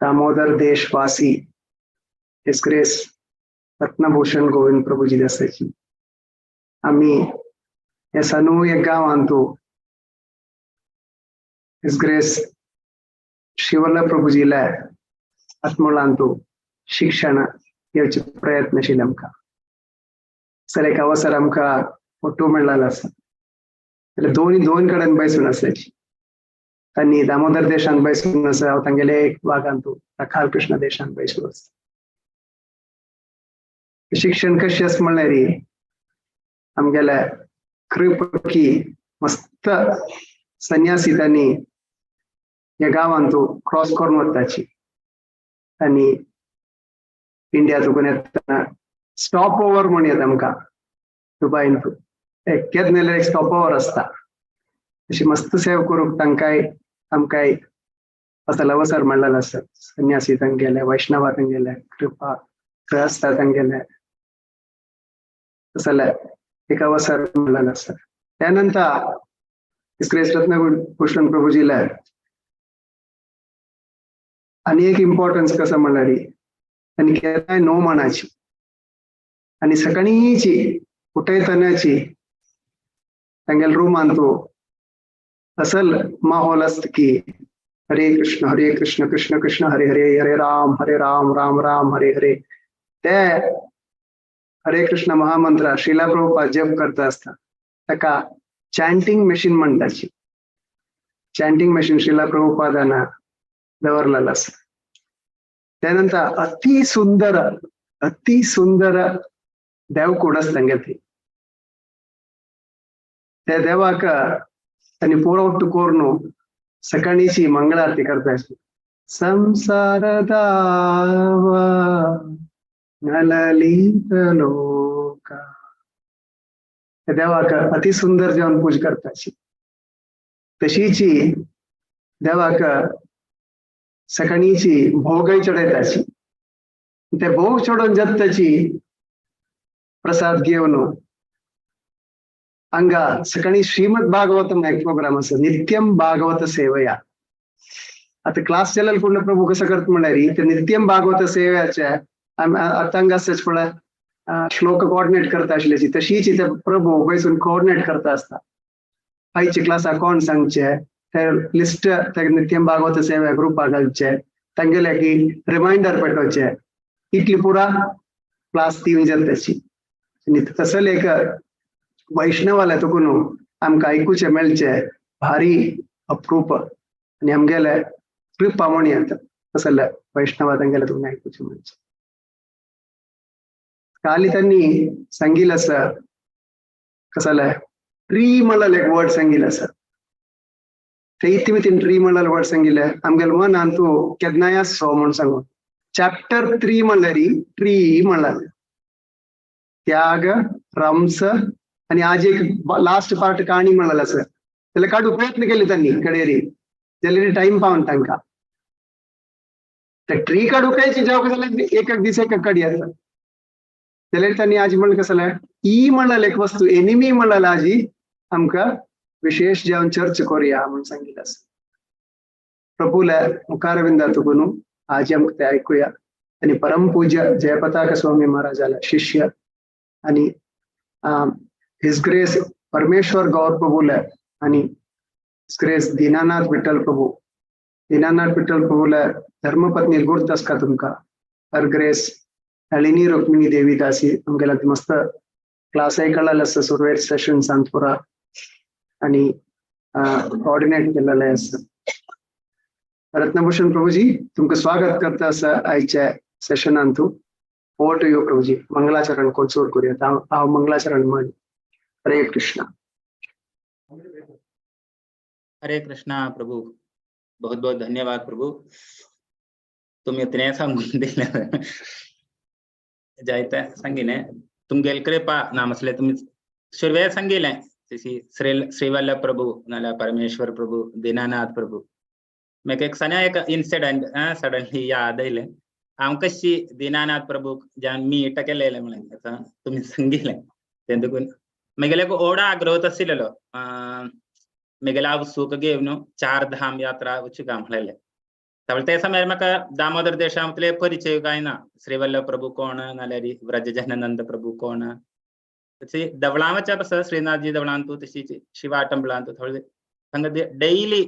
दामोदर देशवासी his grace Ratnabhushan Govind Prabhuji दासाची. आम्ही हे सनू एक गांवांतू his grace Shrivallabh प्रभुजीला आत्मोळांतू शिक्षण घेवचे प्रयत्नशील आमकां सर एक अवसर आमकां फोटो मेळ्ळालो आसा. जाल्यार दोन दोन कडेन बैसून आसल्याची तांणी दामोदर देशांत बैसून आसा, हांव तांगेले एक भागांतू राखाल कृष्ण देशांत बैसून आसा. शिक्षण कशें आसा म्हणल्यार आमगेले कृपकी मस्त संन्यासी तांणी ह्या गांवांतू क्रॉस करून वताची आनी इंडिया तुकून येतना स्टॉप ओवर म्हण येता आमकां दुबायन एक केन्ना एक स्टॉप ओवर आसता. अशी मस्त सेव करूंक तांकांय आमकांय असो अवसर मेळ्ळेलो आसा. संन्यासी तांगेले, वैष्णवा तांगेले, कृपा गृहस्था तांगेले तसले एक अवसर मेळ्ळेलो आसा. त्यानंतर ग्रेस रत्नभूषण प्रभुजीला आनी एक इम्पॉर्टन्स कसं म्हणल्यार आनी केन्नाय नो म्हणाची आनी सकाळींची उठयतनाची तांगेले रुमांतू असल माहोल आसता की हरे कृष्ण हरे कृष्ण कृष्ण कृष्ण हरे हरे हरे राम हरे राम राम राम हरे हरे. ते हरे कृष्ण महामंत्र श्रीला प्रभुपाद जप करता आसता. ताका चॅन्टिंग मशीन म्हणटाची. चॅन्टिंग मशीन श्रीला प्रभुपादान दवरलेलो आसा. त्यानंतर अति सुंदर अति सुंदर देवकूड आसता तांगेले ती. त्या देवाक तांणी पुरोवट करून सकाळीची मंगळारती करता. संसार दावा नललीत लोका. त्या देवाक अति सुंदर जेवण पूज करताची. तशीची देवाक सकाळीची भोगय चडयताची. ते भोग चडोवन जाताची प्रसाद घेवन हांगा सकाळी श्रीमद भागवतम एक प्रोग्राम आसा, नित्यम भागवत सेवया. आता क्लास चॅनल कुठलं प्रभू कसं करत म्हणल्यार ते नित्यम भागवत सेव्याचे आतां हांगा आसता पळय श्लोक कोऑर्डिनेट करता आशिल्ल्याची तशीच ते प्रभू बैसून कोऑर्डिनेट करता आसता. आयचे क्लासा कोण सांगचे ते लिस्ट ते नित्यम भागवत सेवा ग्रुपाक घालचे, तांगेले की रिमायंडर पेटोवचे, इतली पुरा क्लास दिवन जाता ताची. आनी तसले एक वैष्णवाले तुकून आमकां आयकुचें मेळचें भारी अप्रूप आनी आमगेले कृपा म्हण येता तसले वैष्णवा तांगेले तुकून आयकुचें मेळचें. काली त्यांनी सांगितलं आसा कसले ट्री म्हणलें एक वर्ड सांगितलं आसा. ते इतली ट्री म्हणलें वर्ड सांगितलें आमगेले मनान तूं केन्नाय आसचो म्हूण सांगून चॅप्टर 3 म्हणल्यार ट्री म्हणलें त्याग रंस आणि आज एक लास्ट पार्ट काणी म्हणलेलं आसा. जाल्यार काडूंक प्रयत्न केले त्यांनी कडेरी जाल्यार टायम पावन तांकां ते ट्री काडूंक जावं जाल्यार एक एक दीस एक काडी आसा. जाल्यार त्यांनी आज म्हणलें कसं ई म्हणलें एक वस्तू एनिमी म्हणलें आजी आमकां विशेष जेवण चर्च करूया म्हणून सांगितलं आसा. प्रभुल्या मुखारविंदा तुकून आज आमकां ते आयकुया. आनी परमपूज्य जयपताक स्वामी महाराजाला शिष्य आणि his grace परमेश्वर गौर प्रभुले आणि his grace Dinanath Vitthal Prabhu, Dinanath Vitthal प्रभुले धर्मपत्नी गुर्त आसता तुमकां. हर ग्रेस नಳಿनी रुक्मिणी देवी दासी आमगेला मस्त क्लासय कळ्ळेलें आसा सुरवेर सेशन्स पुरा आणि कोऑर्डिनेट केलेले आसा. रत्नभूषण प्रभुजी तुमकां स्वागत करता आसा आयच्या सेशनांतू. Over to you Prabhuji. मंगलाचरण कोण सुरू करूया. हांव मंगलाचरण म्हण. हरे कृष्णा. हरे कृष्णा प्रभु, बहुत बहुत धन्यवाद प्रभु. तुम्ही इतने सांगून दिले जायते सांगिले तुमगेल कृपा नामसले. तुम्ही सुरवे सांगिले श्री श्रीवल्लभ प्रभु नाल्यार परमेश्वर प्रभु दीनानाथ प्रभु. म्हाका एक सन्या एक इन्सिडंट सडनली याद आयलें. हांव कशी दीनानाथ प्रभू ज्यान मीट केलेले म्हणलें तुमी सांगिलें तें देखून म्हगेले एक ओडा आग्रह आशिल्लो म्हगेले हांव सुख घेवन चार धाम यात्रा वचूं काय म्हणलेलें. तवळ ते समय म्हाका दामोदर देशांतले परिचय कांय ना, श्रीवल्लभ प्रभू कोण नाल्यार व्रजजनानंद प्रभू कोण. तशी दवळां वचप आसा श्रीनाथजी दवळांतू, तशी शिवा टेंपलांतू थोडे हांगा डेली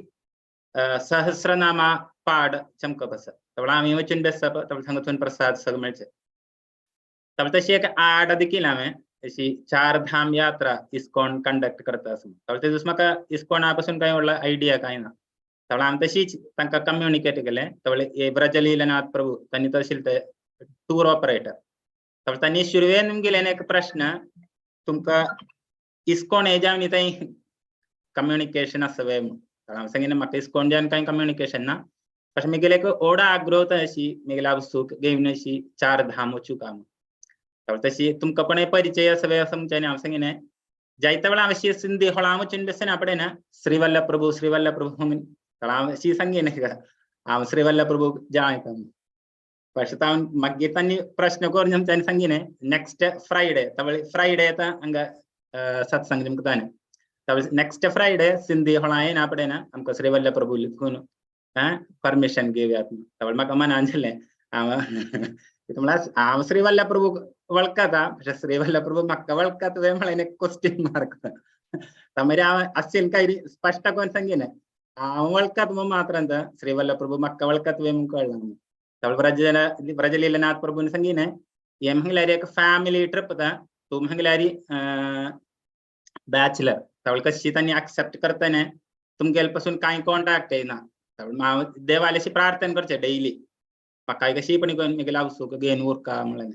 सहस्रनामा पाड चमकप आसा. तवळ आमी वचून बेसप, तवळ हांगा थंय प्रसाद सगळें मेळचें. तवळ तशी एक आड देखील हांवें अशी चार धाम यात्रा इस्कॉन कंडक्ट करता आसा. तवळ ते दिस म्हाका इस्कॉना पासून कांय व्हडलो आयडिया कांय ना. तवळ हांवें तशीच तांकां कम्युनिकेट केलें. तवळ व्रजलीलनाथ प्रभू तांणी तशें ते टूर ऑपरेटर. तवळ तांणी सुरवेन गेल्यान एक प्रश्न, तुमकां इस्कॉन हेज्या न्ही थंय कम्युनिकेशन आसा वे म्हूण. हांवें सांगिल्लें म्हाका इस्कॉन जावन कांय कम्युनिकेशन ना, പക്ഷെ मिगेले एक ओडा आग्रह अशी मिगेले सुख घेवन अशी चार धाम वचूं काय म्हूण. तवळ तशी तुमकां कोणय परिचय आसा वे असो म्हणच्यानी हांवें सांगिल्लें जायते वेळा हांवें अशी सिंधी हॉळां वचून बेसना पडय ना श्रीवल्लभ प्रभू श्रीवल्लभ प्रभू म्हणून. तवळ हांव अशी सांगिल्लें हांव श्रीवल्लभ प्रभू जाय म्हूण. പക്ഷെ तावन मागीर तांणी प्रश्न करून तांणी सांगिल्लें नेक्स्ट फ्रायडे. तवळ फ्रायडे येता हांगा सत्संग तुमकां ताणें. तवळ नेक्स्ट फ्रायडे सिंधी हॉळां येना पडय ना आमकां श्रीवल्लभ प्रभू लिखून परमिशन घेवयात. तवळ म्हाका मनान जालें हांव म्हळ्यार हांव श्रीवल्लभ प्रभू वळखता, പക്ഷെ श्रीवल्लभ प्रभू म्हाका वळखता वे म्हळ्यार क्वेश्चन मार्क. तमारी हांव अशें काय स्पश्ट करून सांगिल्लें हांव वळखत म्हूण मात्र श्रीवल्लभ प्रभू म्हाका वळखत वे म्हूण कळ्ळें. तवळ व्रजलीलनाथ प्रभून सांगिल्लें हें म्हणल्यार एक फॅमिली ट्रिप तूं म्हणल्यार बॅचलर. तवळ कशी तांणी एक्सेप्ट करतना तुमगेले पासून कांय कॉन्टॅक्ट येना. तवळ हांव देवाल्याशी प्रार्थना करचें डेली म्हाका कशी पण म्हगेलें आवसूक घेवन उरका म्हणलें.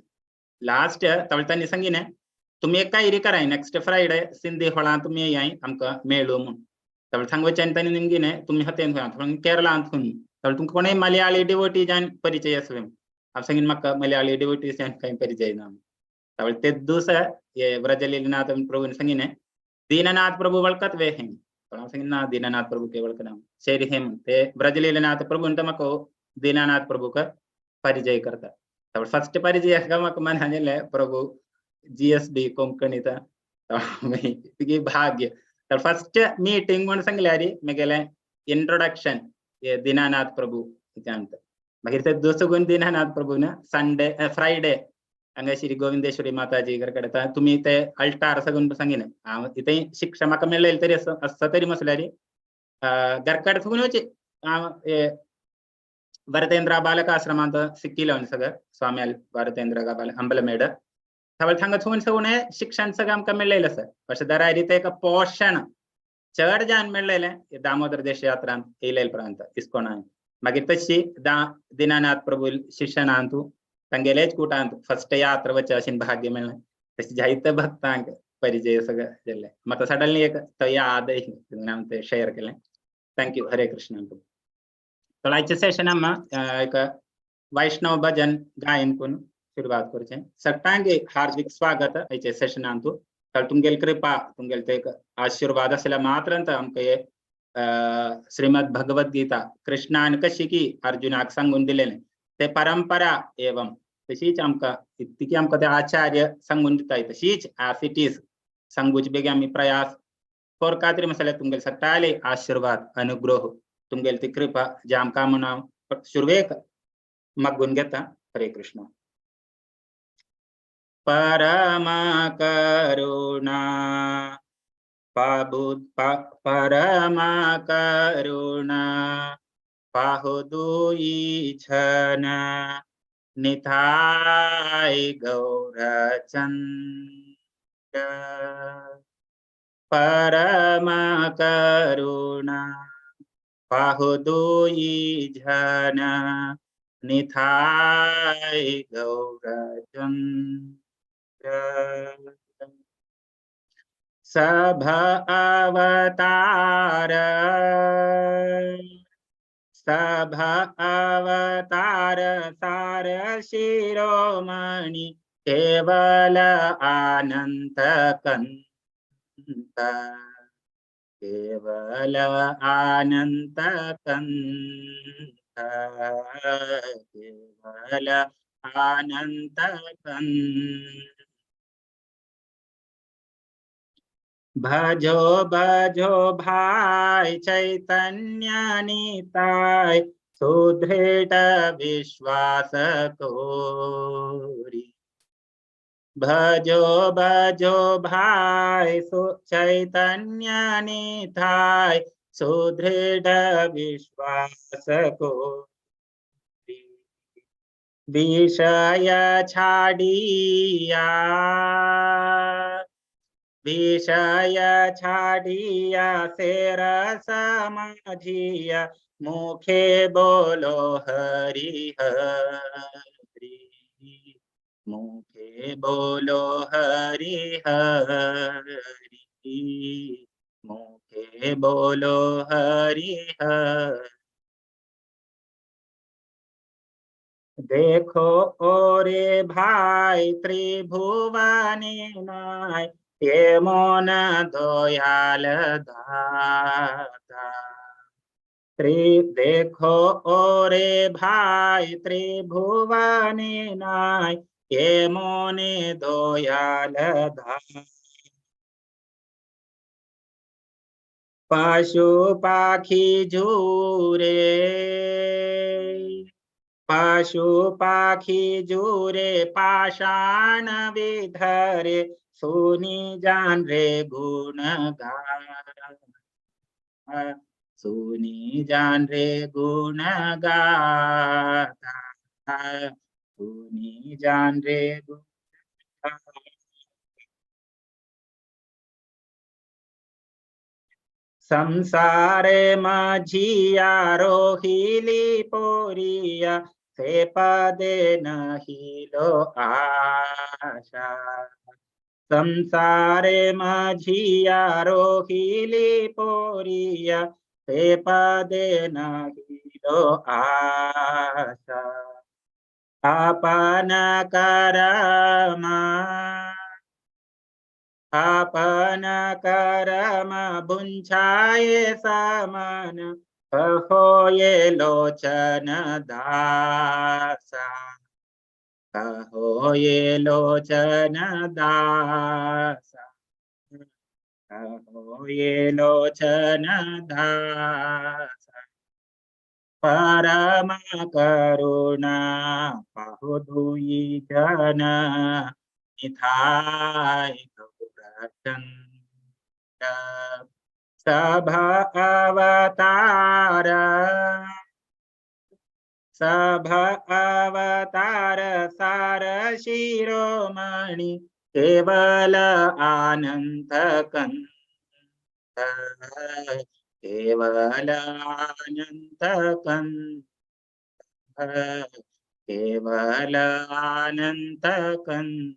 लास्ट तवळ तांणी सांगिल्लें तुमी एक कायरी कराय नेक्स्ट फ्रायडे सिंधी हॉलांत तुमी येयाय आमकां मेळूं म्हूण. तवळ सांगचें तांणी निमगिलें तुमी हतेन खंय केरळांत खंय. तवळ तुमकां कोणय मलयाळी डिवोटी जावन परिचय आसा हांव सांगिल्लें म्हाका मलयाळी डिवोटी जावन कांय परिचय ना. तवळ ते दिसा हे व्रजलीलनाथ प्रभून सांगिल्लें दीननाथ प्रभू वळखत वे हें. हांव सांगिल्लें ना दीननाथ प्रभू के वळखना शरी हें म्हूण. ते व्रजलीलनाथ प्रभून तो म्हाका दीननाथ प्रभूक परिचय करता. तवळ फर्स्ट परिचय म्हाका मनान येयलें प्रभू GSB कोंकणीत तिगे भाग्य. तर फर्स्ट मीटिंग म्हूण सांगल्यार म्हगेलें इंट्रोडक्शन दीनानाथ प्रभू इत्यांत. मागीर ते दुसगून दीनानाथ प्रभून संडे फ्रायडे हांगा श्री गोविंदेश्वरी माताजी कडेन तुमी ते अल्टार सगून सांगिल्लें हांव इथंय शिक्षा म्हाका मेळ्ळें तरी आसता तरी म्हसल्यार घरकडे सगून वचे हांव भरतेंद्र बालकाश्रमांत शिकिल्लो सगळें स्वामी भारतेंद्र बाल अंबलमेड. तवळ थांगा थून सगून शिक्षण सगळें आमकां मेळ्ळेलें आसा. പക്ഷെ दरारी ते एक पोशण चड जावन मेळ्ळेलें दामोदर देश यात्रांत येयले उपरांत इस्कोनान. मागीर तशी दीनानाथ प्रभू शिक्षणांतू तांगेलेच कुटांत फर्स्ट यात्रा वचचे अशें भाग्य मेळ्ळें. तशें जायते भक्तांक परिचय सगळें जाल्लें. म्हाका सडनली एक तो याद हांवें ते शेयर केलें. Thank you. हरे कृष्ण. तर आयचें सेशन आमी एक वैष्णव भजन गायन करून सुरवात करचें. सगळ्यांक हार्दिक स्वागत आयच्या सेशनांतू. तर तुमगेली कृपा तुमगेले ते आशीर्वाद आसल्यार मात्र आमकां हे श्रीमद भगवद गीता कृष्णान कशी की अर्जुनाक सांगून दिलेलें ते परंपरा एवं तशीच आमकां इतकी आमकां ते आचार्य सांगून दिताय तशीच एज it is सांगूचे बेगी आमी प्रयास करता तरी म्हळ्यार तुमगेले सगळ्याले आशीर्वाद अनुग्रह तुमगेली ती कृपा जे आमकां म्हूण हांव सुरवेक मागून घेता. हरे कृष्ण. परम करुणा परम करुणा पाहु दुई छन निताय गौरचंद्र. परम करुणा पाहु दुई जन निताय गौरचंद्र. सभ अवतार सभ अवतार सार शिरोमणि केवल आनंद कंद केवल आनंद कंद केवल आनंद कंद. भजो भजो भाई चैतन्य निताय सुदृढ विश्वास कोरी। भजो भजो भाई चैतन्य निधाय सुदृढ़ विश्वास कोरी। विषय छाड़िया विषय छाड़िया सेर समझिया मुखे बोलो हरि हरि मुखे बोलो हरि हरि मुखे बोलो हरि हरि। देखो ओरे भाई त्रिभुवने नाय ये मोन दयाल दाता। देखो ओरे भाई त्रिभुवने नाय ये मोने दयाल दाता। पशु पाखी झूरे पशु पाखी झूरे पाषाण विधरे सुनी जान रे गुण गा सुनी जान रे गुण गाता सुनी जान रे गुण। संसारे माझिया रोहिली पोरिया से पदे नहिलो आशा। संसारे माझिया रोहिली पोरिया से पदे नहिलो आशा। आपन कर्म भुंछाए सामन कहो ये लोचन दासा कहो ये लोचन दासा कहो ये लोचन दासा। परम करुणा पाहु दुई जन निधाय गौरचंद्र। सभ अवतार सभ अवतार सार शिरोमणि केवल आनंद कंद केवल आनंद कंद केवल आनंद कंद।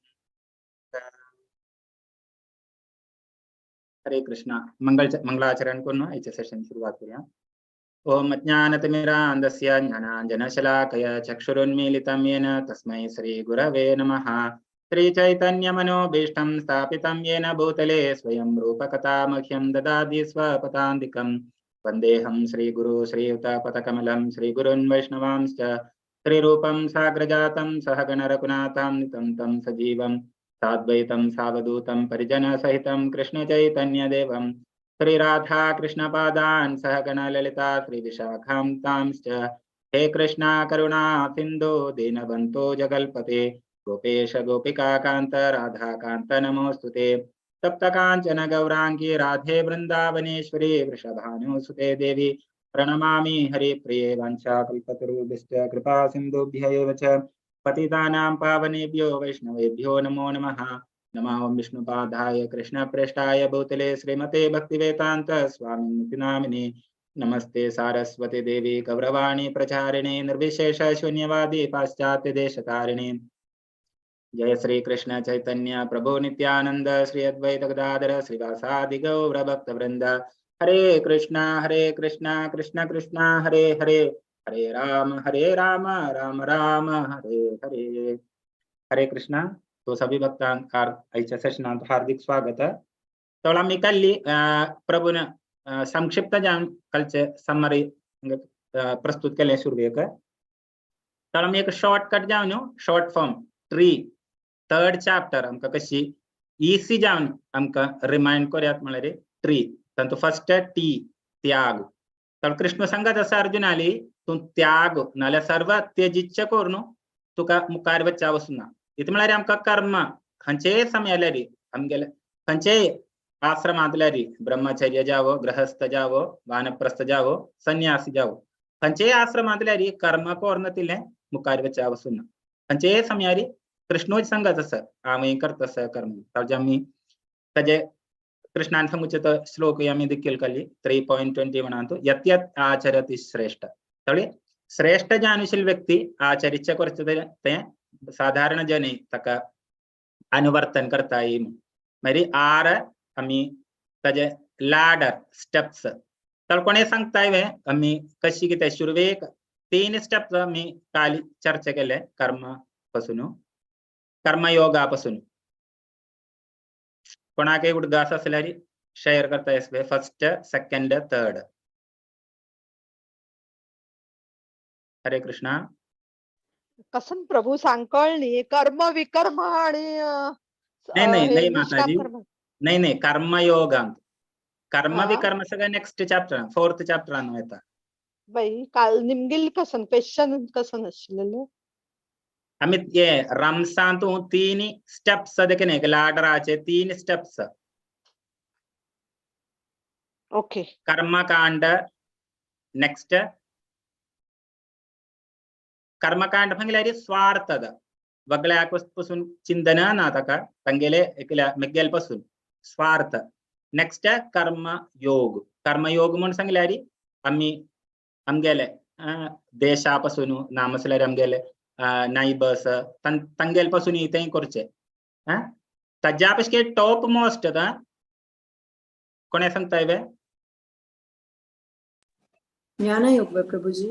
हरे कृष्णा। मंगलाचरण करून आजच्या सेशन सुरुवात करूया। ओम अज्ञानतिमिरान्धस्य ज्ञानाञ्जनशलाकया चक्षुरुन्मीलितं येन तस्मै श्रीगुरवे नमः। श्रीचैतन्यमनोभीष्टं स्थापितं येन भूतले स्वयं रूपकथा मह्यं ददाति स्वपदान्तिकं। वन्देऽहं श्रीगुरु श्रीयुतपदकमलं श्रीगुरुन् वैष्णवांश्च श्रीरूपं साग्रजातं सहगणरघुनाथं तं तं सजीवं साद्वैतं सावधूतं परिजनसहितं कृष्णचैतन्यदेवं श्रीराधा कृष्णपादान् सहगणललिता श्रीविशाखां तांश्च। हे कृष्णा करुणा सिन्धो दीनबन्धो जगल्पते गोपेश गोपिकाकान्त राधाकान्त नमोऽस्तुते। तप्तकाञ्चन गौराङ्गी राधे वृन्दावनेश्वरी वृषभानुसुते देवी प्रणमामि हरिप्रिये। वाञ्छाकल्पतरुभ्यश्च कृपा सिन्धुभ्य एव च पतितानां पावनेभ्यो वैष्णवेभ्यो नमो नमः। नमः ॐ विष्णुपादाय कृष्णप्रेष्ठाय भूतले श्रीमते भक्तिवेदान्त स्वामिनिति नामिने। नमस्ते सारस्वती देवी गौरवाणी प्रचारिणे निर्विशेष शून्यवादी पाश्चात्य देशतारिणे। जय श्री कृष्ण चैतन्य प्रभु नित्यानंद श्री अद्वैत गदाधर श्रीवासादि गौर भक्त वृंद। हरे कृष्णा कृष्णा कृष्णा हरे हरे, हरे राम राम राम हरे हरे। हरे कृष्णा। तो सभी भक्तांक आयच्या सेशनांत हार्दिक स्वागत। तर आमी काल्ली प्रभून संक्षिप्त जावन कालचे समरी प्रस्तुत केले सुरवेक। तर आमी एक शॉर्टकट जावन short form tree third chapter आमकां कशी इसी जावन आमकां रिमायंड करयात म्हळ्यार ट्री तांचो फर्स्ट टी त्याग। तर कृष्ण सांगत आसा अर्जुनाली तूं त्याग नाल्यार सर्व त्यजिच्छ करून तुका मुखार वच्चा वचना. इतलें म्हळ्यार आमकां कर्म खंयचेय समयाल्यार आमगेले खंयचेय आश्रमांतल्यार ब्रह्मचर्य जावो, गृहस्थ जावो, वानप्रस्थ जावो, संन्यासी जावो, खंयचेय आश्रमांतल्यार कर्म करून तिलें मुखार वच्चा वचना. खंयचेय समयार कृष्णूच सांगत आसा हांव करता आसा कर्म. ताजे आमी ताजे कृष्णान सांगुचे तो श्लोक आमी देखील काली 3.21 यत् यत् आचरति श्रेष्ठ. तळी श्रेष्ठ ज्ञानशील व्यक्ती आचरिचे करचे ते साधारण जने ताका अनुवर्तन करता येई. मागीर आर आमी ताजे लॅडर स्टेप्स तर कोणें सांगताय वे आमी कशी कितें सुरवेक 3 स्टेप्स आमी काल चर्चा केले कर्म पासून, कर्मयोगा पासून. कोणाकय उडगास आसल्यार शेअर करता येस फर्स्ट, सेकंड, थर्ड. हरे कृष्णा. कसन प्रभू सांकळ न्ही कर्म विकर्म आणि नाही नाही नाही माताजी, नाही नाही कर्मयोगांत कर्म विकर्म सगळं नेक्स्ट चॅप्टर 4th चॅप्टरान येता. बाई काल निमगेल कसन क्वेश्चन कसन आशिल्लें. आमी हे रमसांतू 3 स्टेप्स देखील लॅडराचे 3 स्टेप्स. ओके. कर्मकांड नेक्स्ट कर्मकांड म्हळ्यार स्वार्थद वगळ्याक पासून चिंतन ना ताका तांगेले एकल्या मेगेल पासून स्वार्थ. नेक्स्ट कर्मयोग. कर्मयोग म्हूण सांगल्यार आमी आमगेले देशा पासून ना म्हळ्यार आमगेले नायबर्स तांगेले पासून तें करचें. ताज्या पेक्षा टॉप मोस्ट कोणें सांगता वे? ज्ञानयोग प्रभुजी.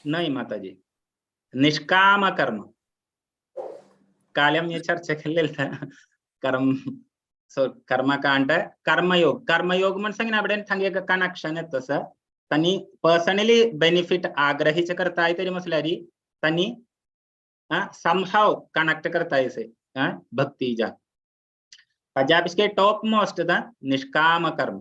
नाही माताजी, निष्काम कर्म. काल आमी चर्चा केल्लेली कर्म. सो कर्मकांड कर्मयोग. कर्मयोग म्हण सांगिना बडेन थांगे कनेक्शन येता सर. तांणी पर्सनली बेनिफिट आग्रहीच करताय तरी म्हटल्यार तांणी समहाव कनेक्ट करता येसे भक्ती जा. ताज्या पेक्षा टॉप मोस्ट निष्काम कर्म.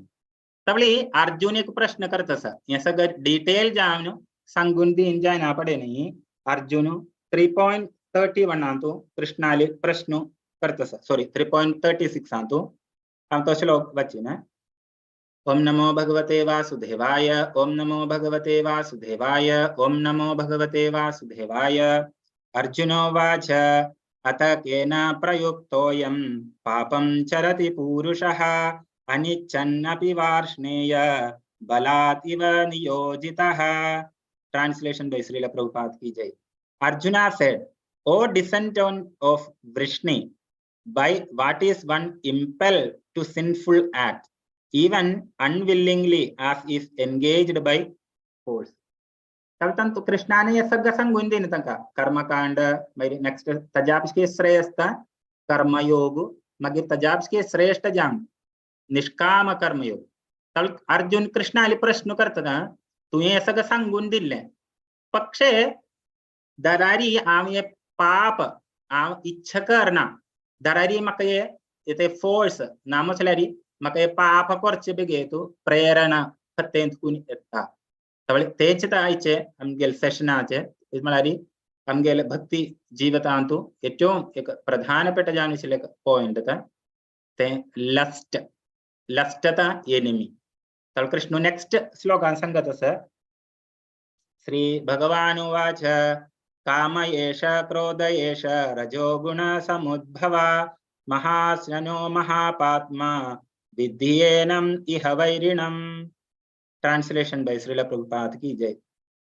तवळी अर्जुन एक प्रश्न करता आसा, हें सगळें डिटेल जावन सांगून दीन जायना पडे न्ही. अर्जुन 3.31 कृष्णाले प्रश्न करता आसा, सॉरी 3.36 हांव तो श्लोक वाचीना. ओम नमो भगवते वासुदेवाय, ओम नमो भगवते वासुदेवाय, ओम नमो भगवते वासुदेवाय. अर्जुनोवाच अथ केन प्रयुक्तोऽयं पापं चरति पुरुषः अनिच्छन्नपि वार्ष्णेय बलात् इव नियोजितः. Translation by Srila Prabhupada ki jai. Arjuna said, O descendant of Vrishni, by what is one impelled to sinful act, even unwillingly as is engaged by force. तंतु कृष्णाने हे सगळं सांगून दिलें तांकां. कर्मकांड मागीर नेक्स्ट ताज्या पेक्षा श्रेयस्थ कर्मयोग, मागीर ताज्या पेक्षा श्रेष्ठ जावन निष्काम कर्मयोग. अर्जुन कृष्णाले प्रश्न करता तुवें हें सगळें सांगून दिल्लें, पक्षे दरारी हांव हें पाप हांव इच्छा करना, दरारी म्हाका हे ते फोर्स ना म्हटल्यार म्हाका हे पाप करचे बेगीन तूं प्रेरणा तें तुकून येता. तेच आयचे आमगेले सेशनाचे म्हळ्यार आमगेले भक्ती जिवितांतु ഏറ്റവും एक प्रधानपेट जावन आशिल्लें एक पॉयंट तें लस्ट. Lust enemy. तर कृष्ण नेक्स्ट श्लोकान सांगत आसा. श्री भगवानुवाच काम एष क्रोध एष रजोगुण समुद्भव महास्यनो महापात्मा विद्येनम इह वैरिणम. Translation by Srila Prabhupada ki jai.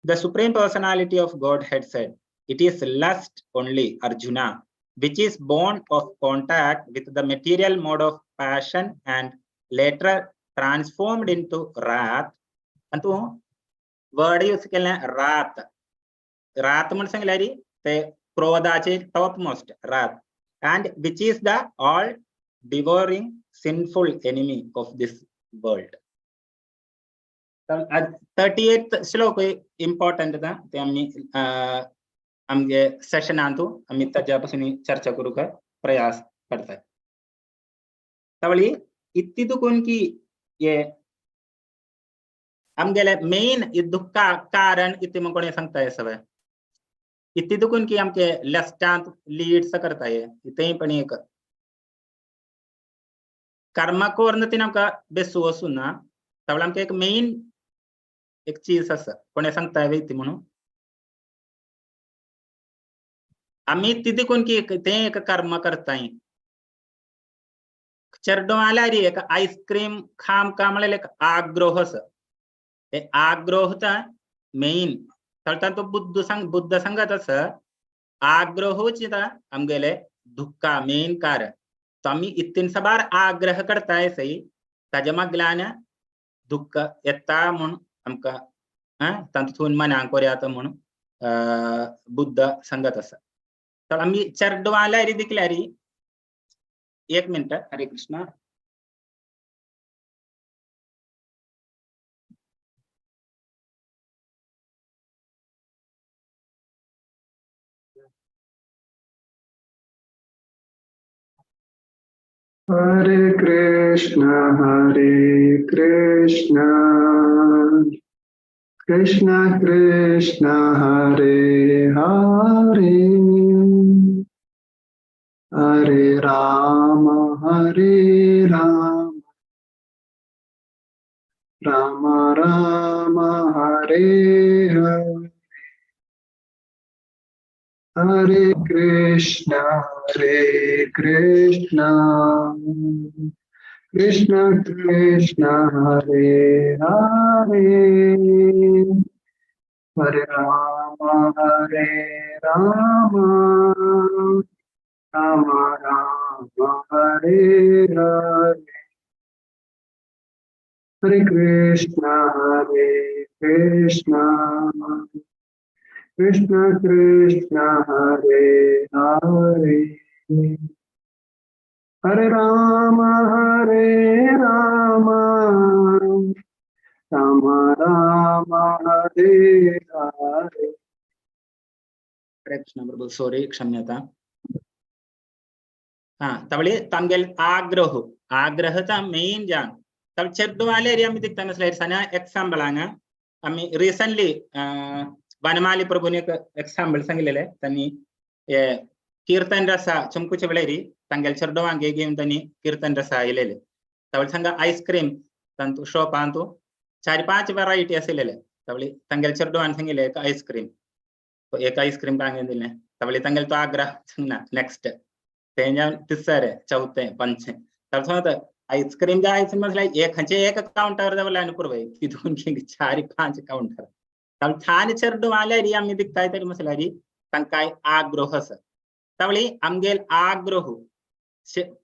The Supreme Personality of Godhead said, it is lust only, Arjuna, which is born of contact with the material mode of passion and later transformed into wrath. Antu word use केलें wrath. Wrath म्हण सांगल्यार ते क्रोधाचे top most wrath, and which is the all devouring sinful enemy of this world. 38th श्लोक important ते आमी आमगे सेशनांतु आमी ताज्या पासून चर्चा करूंक प्रयास करतात. तवळी इत्ती तुकून की हे आमगेले मेन दुःखा कारण इति म्हण कोणी सांगता सगळें इति दुखून की आमके लस्टांत लीड्स करताय इतेय पण एक कर्म कोर्ण तीन आमकां बेसू वचून ना तवळ आमकां एक मेन एक चीज आसा कोणी सांगता ती म्हणून आमी ती देखून की ते एक कर्म करताय. चेडवाल्यार एक आईस्क्रीम खाम का म्हणल्यार एक आग्रोह आसा. ते आग्रोह मेन तो बुद्ध सांग बुद्ध सांगत आसा आग्रोहच आमगेले दुःखा मेन कारण. तो आमी इतून साबार आग्रह करताय सई ताज्या मागल्यान दुःख येता म्हूण आमकां तातूंत मनाक कोरया म्हूण बुद्ध सांगत आसा. तर आमी चेडवाल्यार दिकल्यार एक मिनिट हरे कृष्ण. हरे कृष्ण हरे कृष्ण कृष्ण कृष्ण हरे हरे हरे राम हरे राम राम राम हरे हरे हरे कृष्ण हरे कृष्ण कृष्ण कृष्ण हरे हरे हरे राम हरे राम राम राम हरे हरे हरे कृष्ण हरे कृष्ण कृष्ण कृष्ण हरे हरे हरे राम हरे राम राम राम हरे हरे. हरे कृष्ण प्रभु सॉरी क्षम्यता. हा तवळे तामगेल आग्रह आग्रहचा मेन जान तव चेडवाले आमी दिकता म्हटल्यार सण्या एक्साम्पलान आमी रिसंटली वनमाली प्रभूने एक एक्साम्पल सांगितलेले त्यांनी कीर्तन रसा चमकुचे वेळेरी तांगेल चेडवांक घेवन त्यांनी कीर्तन रसा आयलेले. तवळे सांगा आईस्क्रीम तांतू शॉपांतू 4-5 व्हरायटी आशिल्ले. तवळे तांगेल चेडवान सांगिल्ले एक आईस्क्रीम एक आईस्क्रीम कांगे दिले. तवळे तांगेल तो आग्रह सांगना नेक्स्ट तेंजा तिसरे चौथे पंचे तवळे आईस्क्रीम जाय म्हटल्यार एक खंयचे एक काउंटर दवरले आनी पुरवय तितून 4-5 काउंटर. तवळे छान चेडवाल्यार आमी दिकताय तरी म्हटल्यार तांकां आग्रोह आसा. तवळे आमगेल आग्रोह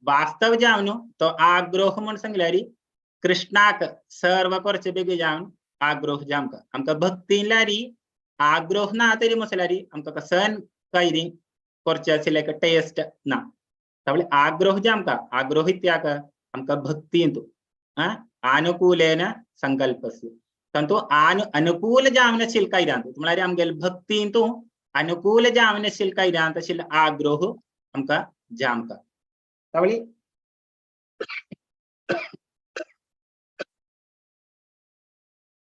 वास्तव जावन तो आग्रोह म्हूण सांगल्यार कृष्णाक सर्व करचे बेगी जावन आग्रोह जामकां आमकां भक्तील्यार आग्रोह ना तरी म्हटल्यार आमकां सण कैरी करचे आशिल्ले एक टेस्ट ना. तवळे आग्रोह जामकां आग्रोह इत्याक आमकां भक्तींत आनुकूलेन संकल्पस्य तंतु अनुकूल जावन शिल्कैरांत म्हळ्यार आमगेल भक्तींत अनुकूल जावन शिल्कैरांत आशिल्लो आग्रोह आमकां जामकां. तवळे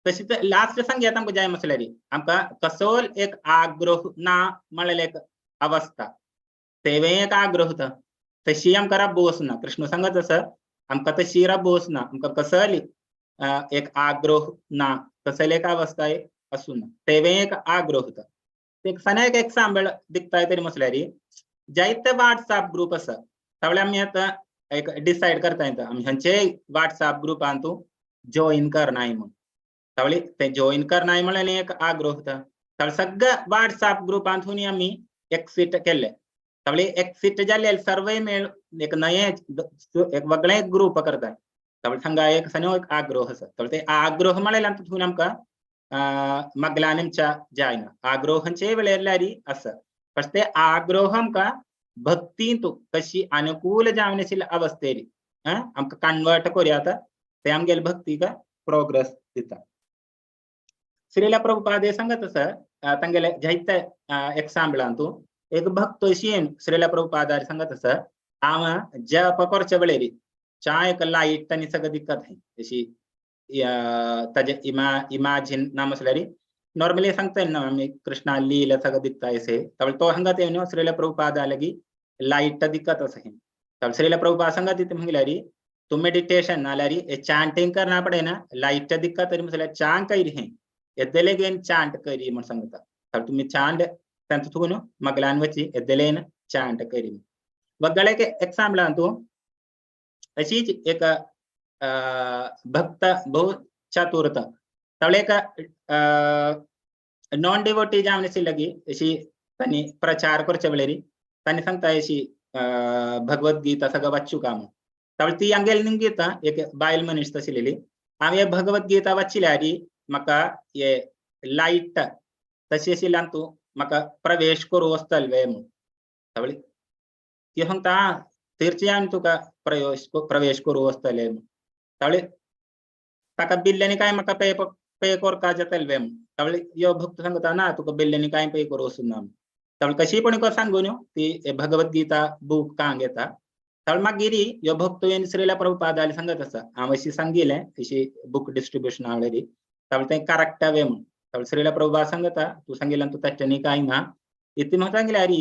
तशीच लास्ट सांगयात आमकां जाय म्हटल्यार आमकां कसोल एक आग्रोह ना म्हळ्यार एक अवस्था तेवें एक आग्रोह तशी आमकां राबो वचना. कृष्ण सांगत आसा आमकां तशी राबो वचना आमकां कसली एक आग्रोह ना कसली एक अवस्था आसूं ना तेवें एक आग्रोह. एक सण्या एक एक्साम्पल दिकताय तरी म्हटल्यार जायते व्हॉट्सएप ग्रुप आसा. तवळे आमी आतां एक डिसायड करता येता आमी खंयचे व्हॉट्सएप ग्रुपान तूं जॉईन करनाय म्हूण. तवळे ते जॉईन करनाय म्हणल्यार एक आग्रोह. तवळे सगळे व्हॉट्सएप ग्रुपांतून आमी एक्सिट केले. तवळे एक्सिट जाले सर्वय मेळ एक नये एक वेगळे ग्रुप करता. तवळे हांगा एक सन्यो एक आग्रोह आसा. तवळे ते आग्रोह म्हणल्यार तितून आमकां मगलानच्या जायना आग्रोहांचे वेळेर आसा. पण ते आग्रोह आमकां भक्तींत कशी अनुकूल जावन आशिल्ल्या अवस्थेर आमकां कन्वर्ट करूया ते आमगेले भक्तीक प्रोग्रेस दिता. श्रीला प्रभुपाद सांगत आसा तांगेले जायते एक्साम्पलांतू एक भक्त अशी श्रीला प्रभुपादार सांगत आसा हांव जप करचे वेळेर चा एक लायट आनी सगळें दिक्कत अशी ताजे इमॅजिन ना म्हटल्यार नॉर्मली सांगता ना आमी कृष्णा लीला सगळं दिखता असे तवळ तो हंगात येवन श्रीला प्रभुपाद आलगी लाईट दिक्कत असं तवळ श्रीला प्रभुपाद सांगत तिथे म्हटल्यार तू मेडिटेशन नाल्यार चांटिंग करना पडे ना लाईट दिक्कत तरी म्हटल्यार चांट करी हे एद्दलेगेन चांट करी म्हण सांगता. तवळ तुम्ही चांट तांचो तुगून मगलान वची एद्दलेन चांट करी. वगळे एक्झाम्पल तू अशीच एक भक्त बहु चतुरता तवळ एक नॉन डिवोटी जावन लगी अशी तांणी प्रचार करचे वेळेर तांणी सांगता अशी भगवद्गीता सगळं वाचू का म्हणून. तवळ ती अंगेल निमगीता एक बायल मनीस तशिलेली हांवें भगवद्गीता वाचिल्यार म्हाका हे लायट तशी आशिल्ल्यान तूं म्हाका प्रवेश करूं वचतले वे म्हणून. तवळ ती सांगता तीर्चयान तुका प्रवेश करूं वचतले म्हणून. तवळ ताका बिल्ल्यांनी काय म्हाका पे पे करता जातले वे म्हणून. तवळ यो भक्त सांगता ना तुका बिल्ल्यांनी काय पे करूं वचून ना म्हणून. तवळ कशी पण सांगून ती भगवद्गीता बूक कांग येता. तवळ मागीर यो भक्त येवन श्रीला प्रभुपादाले सांगत आसा हांव अशी सांगिल्लें अशी बूक डिस्ट्रिब्युशन आवळेरी. तवळ तें करेक्ट वे म्हणून. तवळ श्रीला प्रभुपाद सांगता तूं सांगिल्ल्यान तूं ताच्यानी काय ना इतलें म्हाका सांगल्यार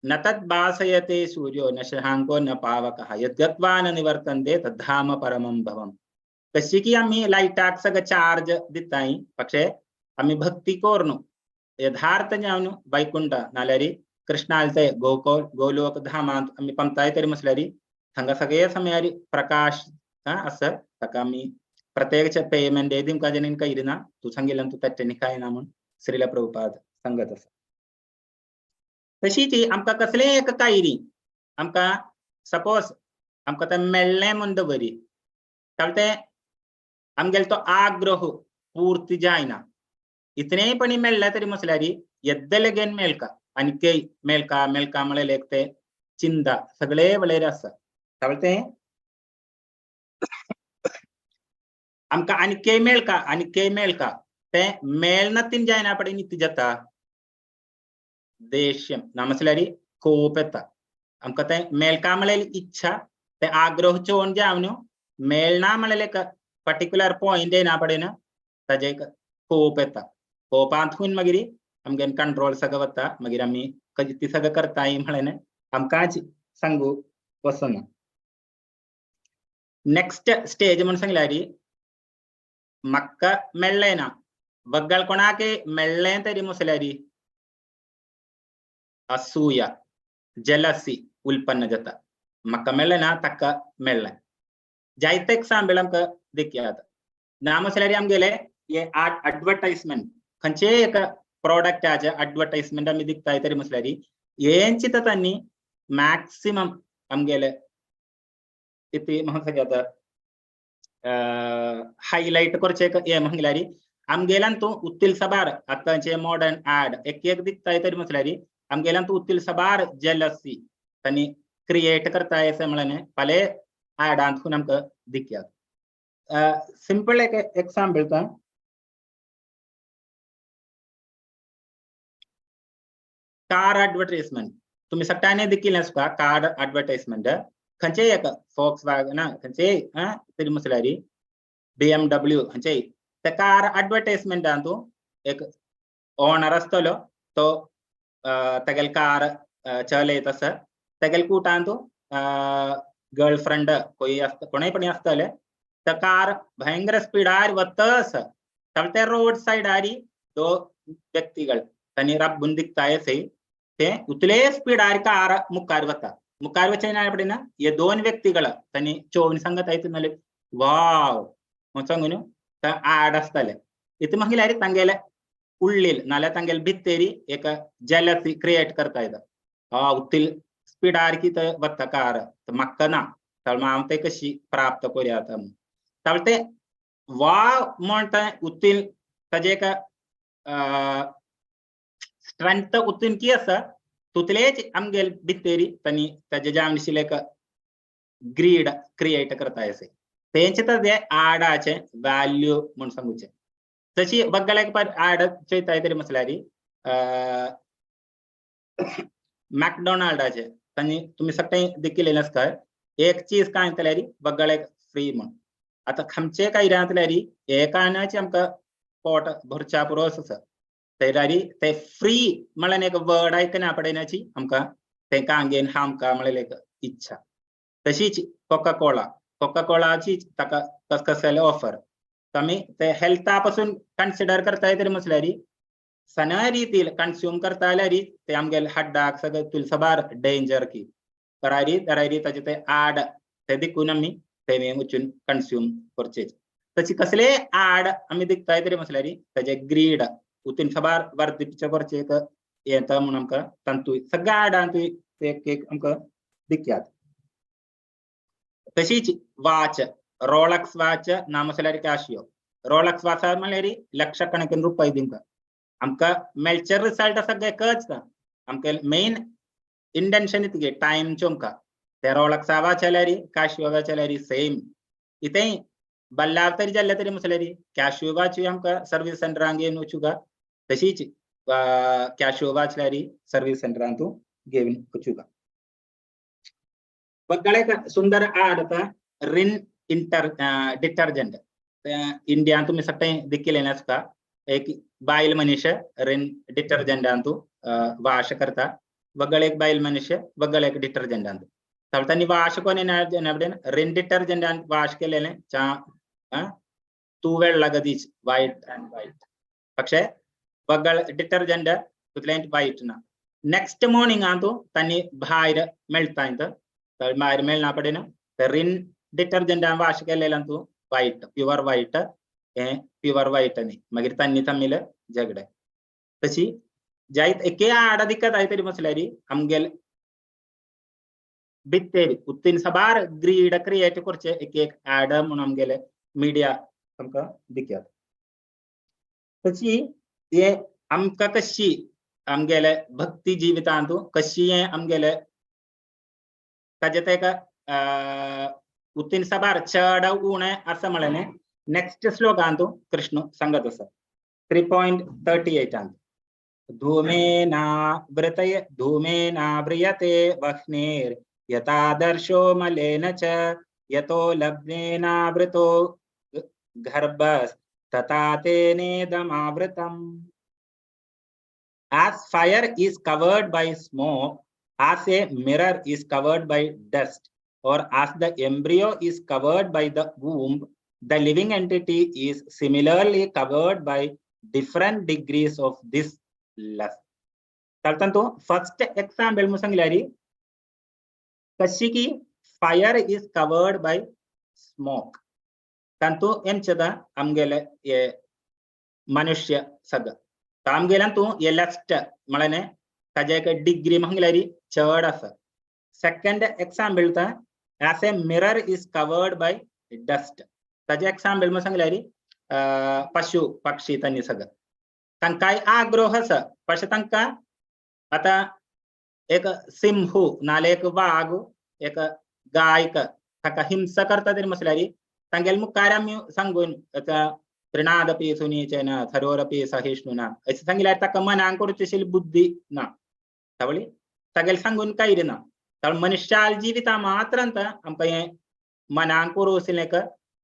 न तद्भासयते सूर्यो न शशांको न पावकः यद्गत्वा न निवर्तन्ते तद्धाम परमं भवम्. कशी की आमी लायटाक सगळं चार्ज दिताय पक्षे आमी भक्ती करून यथार्थ जावन वैकुंठ नाल्यार कृष्णालते गोकुल गोलोक धामांत आमी पंताय तरी म्हटल्यार हांगा सगळे समयार प्रकाश आसा ताका आमी प्रत्येक पेमेंट दिवंक जेणें करिना तूं सांगिल्ल्यान तूं ताच्यानी काय ना म्हूण श्रीला प्रभुपाद सांगत आसा. तशीच आमकां कसलेंय एक कायरी आमकां सपोज आमकां तें मेळ्ळें म्हूण दवरी तवळ तें आमगेलो तो आग्रह पूर्ती जायना. इतलेंय पणी मेळ्ळें तरी म्हटल्यार येद्दलेगेन मेळका आनी मेळका मेळका म्हळ्यार एक ते चिंता सगळे वेळेर आसा. तवळ तें आमकां आनी मेळका आनी मेळका तें मेळना तीन जायना पडे ती जाता देश्यम ना म्हटल्यार कोप येता. आमकां तें मेळका म्हळ्यार इच्छा ते आग्रह चोवन जावन मेळना म्हळ्यार एक पर्टिक्युलर पॉयंट येना पडे ना ताजे एक कोप येता. कोपांतून मागीर आमगे कंट्रोल सगळं वता मागीर आमी ती सगळं करताय म्हळ्यार आमकांच सांगू वचना. नेक्स्ट स्टेज म्हण सांगल्यार म्हाका मेळ्ळें ना वग्गल कोणाक मेळ्ळें तरी म्हटल्यार असूया जेलसी उल्पन्न जाता. म्हाका मेळ्ळें ना ताका मेळ्ळें. जायते एग्जाम्पल आमकां देखया ना म्हटल्यार आमगेले हे एडवर्टायजमेंट खंयचेय एक प्रोडक्टाचे एडवर्टायजमेंट आमी दिकताय तरी म्हटल्यार हेंच तांणी मॅक्सिमम आमगेले इति म्हाका जाता हायलायट करचें हें म्हटल्यार आमगेल्यान तूं उत्तील सबार आतांचे मॉडर्न ऍड एक एक दिकताय तरी म्हटल्यार आमगेल्यान तूं उत्तील सबार जेलसी तांणी क्रिएट करताय अशें म्हळ्यार पले ऍडांतून आमकां दिकया. सिंपल एक एग्जाम्पल ता कार एडवर्टायजमेंट तुम्ही सगळ्यांनी देखील आसता कार एडवर्टायजमेंट खंयचेय एक फोक्स वॅगन खंयचेय तरी म्हटल्यार BMW खंयचेय ते कार एडवर्टायजमेंटान तूं एक ओनर आसतलो तो तागेले कार चलयत आसा तागेले कुटान तूं गर्लफ्रेंड कोई आसता कोणूय पण आसतले ते कार भयंकर स्पिडार वता आसा तवळ ते रोड सायडार दो व्यक्तिगळ तांणी राबून दिकताय असे ते उतले स्पिडार कार मुखार वता मुखार वचना पडना हे दोन व्यक्तिगळ तांणी चोवन सांगत आयत वाव म्हूण सांगून ते आड आसताले. इतलें म्हटल्यार तांगेले उळ्ळील नाल्यार तांगेले भित्तेरी एक जेलसी क्रिएट करता येता. हा उतील स्पिडार कितें वता कार म्हाका ना तवळ हांव ते कशी प्राप्त करूया आतां म्हूण. तवळ ते वाव म्हण तें उतील ताजें एक स्ट्रेंथ उतून की आसा तितलेच आमगेले भित्तेरी तांणी ताजे जावन आशिल्लें एक ग्रीड क्रिएट करता अशें तेंचे ताजे आडाचे व्हॅल्यू म्हूण सांगुचें. तशी बगलेक आड चोयताय तरी म्हटल्यार मॅकडॉनाल्डाचे तांणी तुमी सगळे देखिल्लें आसता एक चीज काय जाल्यार बगलेक फ्री म्हूण. आतां आमचे कायऱ्यांतल्यारी एकानाची आमकां पोट भरच्या पुरो आसा तैरारी ते फ्री म्हळ्यार एक वर्ड आयकना पडनाची आमकां तेंकां आंगेन हा आमकां म्हळ्यार एक इच्छा. तशीच कोका कोला, कोका कोलाची ताका कस कसले ऑफर आमी ते हेल्था पासून कन्सिडर करताय तरी म्हटल्यार सना रितील कन्स्यूम करता जाल्यार ते आमगेले हड्डाक सगळे तुलसबार डेंजर की करारी तरारी ताजे ते आड ते दिकून आमी ते वचून कन्स्यूम करचे. तशी कसले आड आमी दिकताय तरी म्हटल्यार ताजे ग्रीड उतीन सबार वर्धिपचे करचे एक येता म्हणून आमकां तांतूय सगळ्या आडांतूय एक एक आमकां दिकयात. तशीच वाच, रोलक्स वाच नामसल्यार कॅशियो, रोलक्स वाचा म्हणल्यार लक्षकणकीन रुपये दिवंक आमकां मेळचे रिजल्ट सगळे एकच ना. आमकां मेन इंटेन्शन इतके टायमचो आमकां ते रोलक्सा वाच जाल्यार कॅशियो वाच जाल्यार सेम इतें बल्लाव तरी जाल्ले तरी म्हटल्यार कॅशियो वाच आमकां सर्वीस सेंटरांक घेवन वचूंक, तशीच कॅशियो वाच जाल्यार सर्वीस सेंटरांतू घेवन वचूंक. बगळे सुंदर आड आतां रिन इंटर डिटर्जंट इंडियान तुमी सगळें दिकिलें आसता. एक बायल मनीस रिन डिटर्जंटांतू वाश करता, वगळ एक बायल मनीस वगळ एक डिटर्जंटांतू तांणी वाश कोण रिन डिटर्जंटान वाश केलेले चा तूवेळ लागदीच वायट अँड वायट, പക്ഷേ वगळ डिटर्जंट तुतलें वायट ना. नेक्स्ट मॉर्निंग आंतू तांणी भायर मेळटा, भायर मेळना पडेन रिन डिटर्जंटान वाश केलेलं तू वायट प्युअर वायट हें प्युअर वायट न्ही, मागीर तांणी तमील झगडे. तशी जायत एके आड दिक्कत आय तरी म्हटल्यार आमगेले भित्तेर उत्तीन सबार ग्रीड क्रिएट करचे एक एक ऍड म्हणून आमगेले मिडिया आमकां दिकयात. तशी हे आमकां कशी आमगेले भक्ती जिवितांतू कशी हे आमगेले ताजे तेका उत्तीन सबार चड उणें आसा म्हणलें नेक्स्ट श्लोकांतू कृष्ण सांगत आसा 3.38 धूमेनावृतय धूमेनाव्रियते वह्नेर् यथादर्शो मलेन च यतो लग्नेनावृतो गर्भस्तथा तेनेदमावृतम्. As fire is covered by smoke, as a mirror is covered by dust, or as the embryo is covered by the womb, the living entity is similarly covered by different degrees of this lust. तांतू first example म्हणून सांगल्यारी कशी की fire is covered by smoke. तांतू एमचेता आमगेले हे मनुष्य सगळं आमगेल्यान तूं हे lust म्हळ्यार ताजे एक डिग्री म्हणल्यारी चड आसा. सेकंड एक्साम्पल ता as a mirror is covered by dust. ताजे एक्साम्पल म्हणून सांगल्यारी पशु पक्षी तांणी सगळं तांकांय आग्रोह आसा, पशे तांकां आतां एक सिंहू नाल्यार एक वाग एक गायक ताका हिंसा करता तरी म्हटल्यार तांगेले मुखार आमी सांगून आतां तृणादपि सुनीचेन थरोरपि सहिष्णुना अशें सांगल्यार ताका मनाक करूची अशी बुद्धी ना, तावळी तागेले सांगून कांय ना. तर मनुष्याल जिविता मात्रांत आमकां हें मनाक करूं एक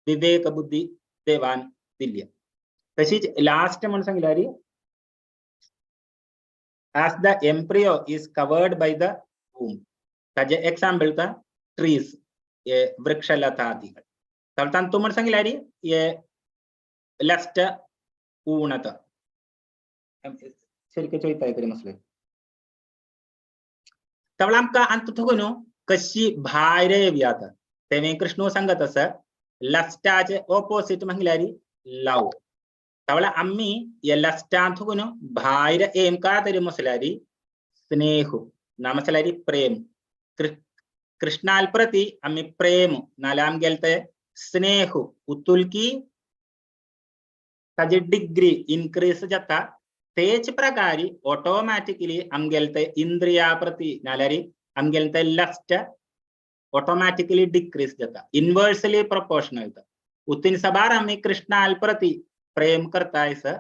विवेक बुद्धी देवान दिल्ली. तशीच लास्ट म्हणून सांगल्यार as the embryo is covered by the womb. ताजे एक्साम्पल ता ट्रीज हे वृक्षलतादिகள். तर तांतू म्हणून सांगल्यार हे लस्ट ऊणत शरिके चोयताय तरी मसले तवळ आमकां अंत थगून कशी भायर येवया. तेवें कृष्ण सांगत आसा लस्टाचे ऑपोजिट म्हणल्यार लव. तवळ आमी हे लस्टां थगून भायर येमका तरी मसल्यार स्नेह ना मसल्यार प्रेम. कृष्णाल प्रती आमी प्रेम नाल्यार आमगेले ते स्नेह उतुलकी ताजी डिग्री इनक्रीज जाता. तेच प्रकारे ऑटोमॅटिकली आमगेले ते इंद्रिया प्रती नाल्यार आमगेले ते लस्ट ऑटोमॅटिकली डिक्रीज जाता, इनवर्सली प्रपोर्शनल. उतीन सबार आमी कृष्णाल प्रती प्रेम करताय सर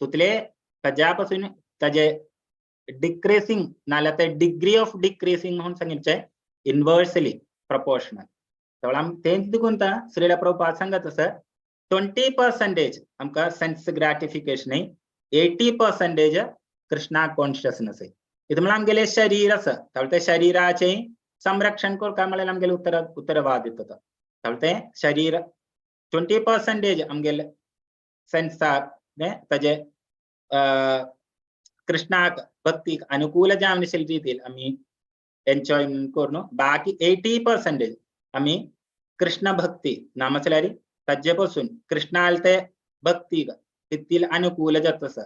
तुतले ताज्या पासून ताजे डिक्रीसिंग नाल्यार ते डिग्री ऑफ डिक्रीसिंग म्हणून सांगितले इनवर्सली प्रपोर्शनल. त्यावेळी आम तेंच देखून श्रीला प्रभुपाद सांगत आसा 20% आमकां सेन्स ग्रॅटिफिकेशन, 80% कृष्णा कॉन्शियसनेस. इथं म्हणल्यार आमगेलें शरीर आसा, त्यावेळी ते शरीराचें संरक्षण करता म्हणल्यार आमगेलें उत्तरवादित्व. त्यावेळी तें शरीर 20% आमगेले सेन्साक ताजे कृष्णाक भक्तीक अनुकूल जावन आशिल्ले रितीन आमी एन्जॉय करून बाकी 80% आमी कृष्ण भक्ती नामसल्यार ताजे पासून कृष्णाल ते भक्तीक तितली अनुकूल जाता आसा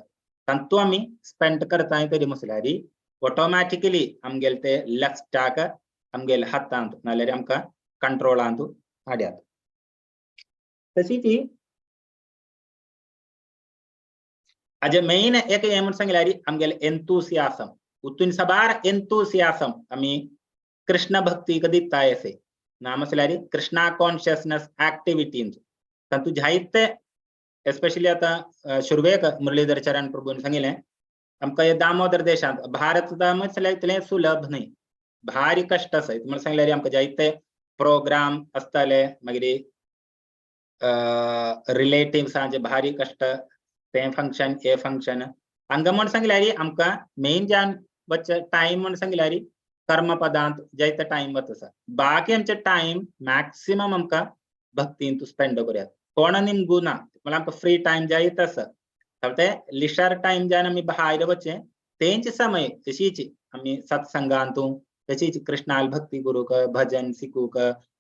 तांतू आमी स्पेंड करता तरी म्हसल्यार ऑटोमॅटिकली आमगेले ते लस्टाक आमगेले हातांत नाल्यार आमकां कंट्रोलांत हाड्यात. तशी ती हाजे मेन एक हें म्हूण सांगल्यार आमगेले एन्थुसियासम, उतून साबार एन्थुसियासम आमी कृष्ण भक्तीक दिता अशें ना म्हसल्यार कृष्णा कॉन्शियसनेस एक्टिविटीज तातूंत जायते एस्पेशली आतां सुरवेक मुरलीधर चरण प्रभून सांगिल्लें आमकां हे दामोदर देशांत भारत म्हसल्यार इतलें सुलभ न्हय, भारी कश्ट आसा. म्हण सांगल्यार आमकां जायते प्रोग्राम आसताले, मागीर रिलेटिव्सांचे भारी कश्ट, तें फंक्शन हे फंक्शन हांगा म्हण सांगल्यार आमकां मेन जावन वचचे टायम म्हण सांगल्यार कर्मपदांत जायते टायम वता आसा, बाकी आमचे टायम मॅक्सिमम आमकां भक्तींत स्पेंड करुया. कोण निमगू ना म्हळ्यार आमकां फ्री टायम जायत आसा, ते लिशर टायम जावन आमी भायर वचचें तेंच समय तशीच आमी सत्संगांतू तशीच कृष्णाल भक्ती करूंक, भजन शिकूंक,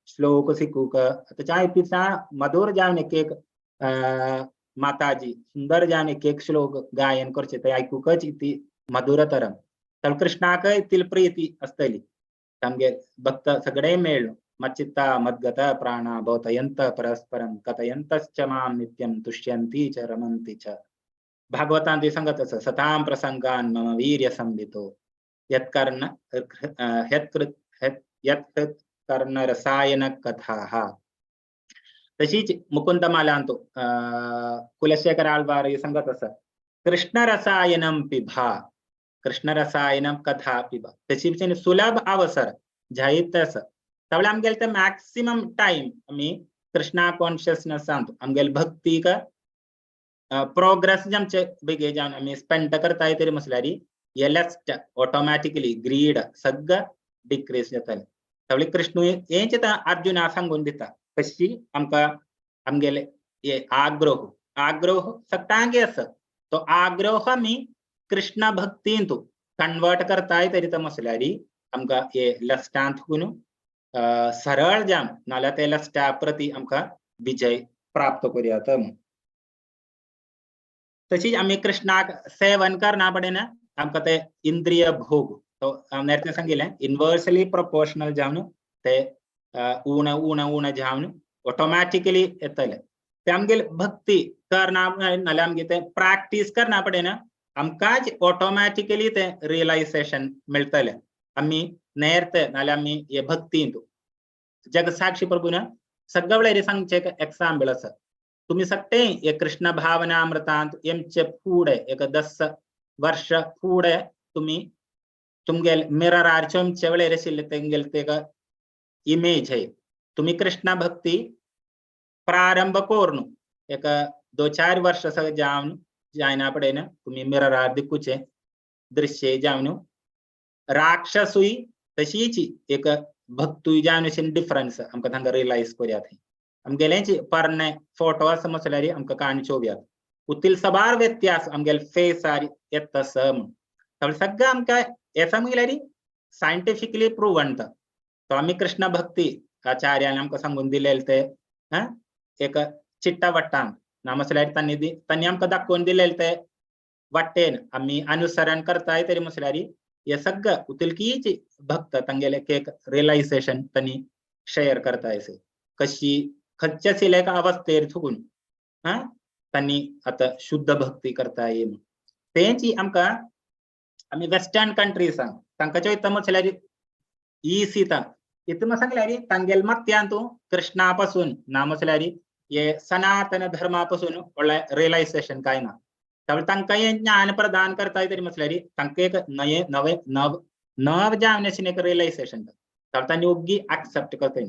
श्लोक शिकूंक. आतां जायते मधुर जावन एक एक माताजी सुंदर जावन एक एक श्लोक गायन करचें तें आयकूंकच इतली मधुरतरम. तर कृष्णाक इतली प्रिती आसतली आमगे भक्त सगळे मेळ्ळो मच्चित्ता मद्गत प्राणा भवतयंत परस्परं कथयन्तश्च मां नित्यं तुष्यन्ति च रमन्ति च. भागवतांत सांगत आसा सतां प्रसंगान मम वीर्य संवितो यत्कर्ण यत्कृत कर्ण रसायन कथाः. तशीच मुकुंदमालांत कुलशेखर आಳ್वार सांगत आसा कृष्ण रसायनम पिभा, कृष्ण रसायनम कथा पिभा. तशी सुलभ अवसर जायते आसा. त्यावेळी आमगेले ते मॅक्सिमम टायम आमी कृष्णा कॉन्शियसनेसांत आमगेले भक्तीक प्रोग्रेस आमचे बेगीन जावन आमी स्पेंड करताय तरी म्हसल्यार हे लस्ट ऑटोमॅटिकली ग्रीड सगळं डिक्रीज जातलें. त्यावेळी कृष्ण हेंच आतां अर्जुना सांगून दिता कशी आमकां आमगेले हे आग्रोह, आग्रोह सगळ्यांक आसा, तो आग्रोह आमी कृष्ण भक्तींत कन्वर्ट करताय तरी तो म्हसल्यार आमकां हे लस्टांत करून सरळ जावन नाल्यार ते लस्टा प्रती आमकां विजय प्राप्त करूया. तशीच आमी कृष्णाक सेवन करना पडना आमकां ते इंद्रिय भोग तो नेरते सांगिल्लें इनवर्सली प्रोपोर्शनल जावन ते उणे उणे उणे जावन ऑटोमॅटिकली येतले. ते आमगेले भक्ती करना नाल्यार आमगे ते प्रॅक्टीस करना पडना आमकांच ऑटोमॅटिकली ते रियलायझेशन मेळटलें. आमी नेरते नाल्यार आमी हे भक्तींत जगसाक्षी प्रभून सगळे वेळार सांगचें एक एग्जाम्पल आसा. तुमी सगळे हे कृष्ण भावनामृतांत एमचे फुडें एक 10 वर्ष फुडें तुमी तुमगेले मिररार चमचे वेळार आशिल्ले तेंगेले ते इमेज है. तुमी कृष्ण भक्ती प्रारंभ करून एक 2-4 वर्ष जावन जायना पडेन तुमी मिररार दिकूचे दृश्य जावन राक्षसूय तशीच एक भक्तूय जावन अशें डिफरन्स आमकां तांकां रियलायज करुया. थंय आमगेलेंच पोरणे फोटो आसा म्हसल्यार आमकां काणी चोवयात उतील साबार व्यत्यास आमगेले फेसार येता आसा म्हूण. सगळें आमकां हें सांगल्यार सायंटिफिकली प्रुवन तो आमी कृष्ण भक्ती आचार्यान आमकां सांगून दिलेले ते एक चिट्टा वाट्टान ना म्हसल्यार तांणी आमकां दाखोवन दिलेले ते वाटेन आमी अनुसरण करताय तरी म्हसल्यार हे सगळं उतलकीच भक्त तांगेले एक रियलायझेशन तांणी शेअर करताय अशें कशी खंयच्या आशिल्ल्या एका अवस्थेर थुकून तांणी आतां शुद्ध भक्ती करता म्हूण. तेंच आमकां आमी वेस्टर्न कंट्रीजांक तांकां चोयता म्हसल्यार इसी इतून सांगल्यार तांगेले मत्यांत कृष्णा पासून ना म्हसल्यार हे सनातन धर्मा पासून व्हडलें रियलायझेशन कांय ना. त्यावेळी तांकां हें ज्ञान प्रदान करता तरी म्हसल्यार तांकां एक नये नवे नव नव जावन अशें एक रियलायझेशन तांणी ओग्गी एक्सेप्ट करता.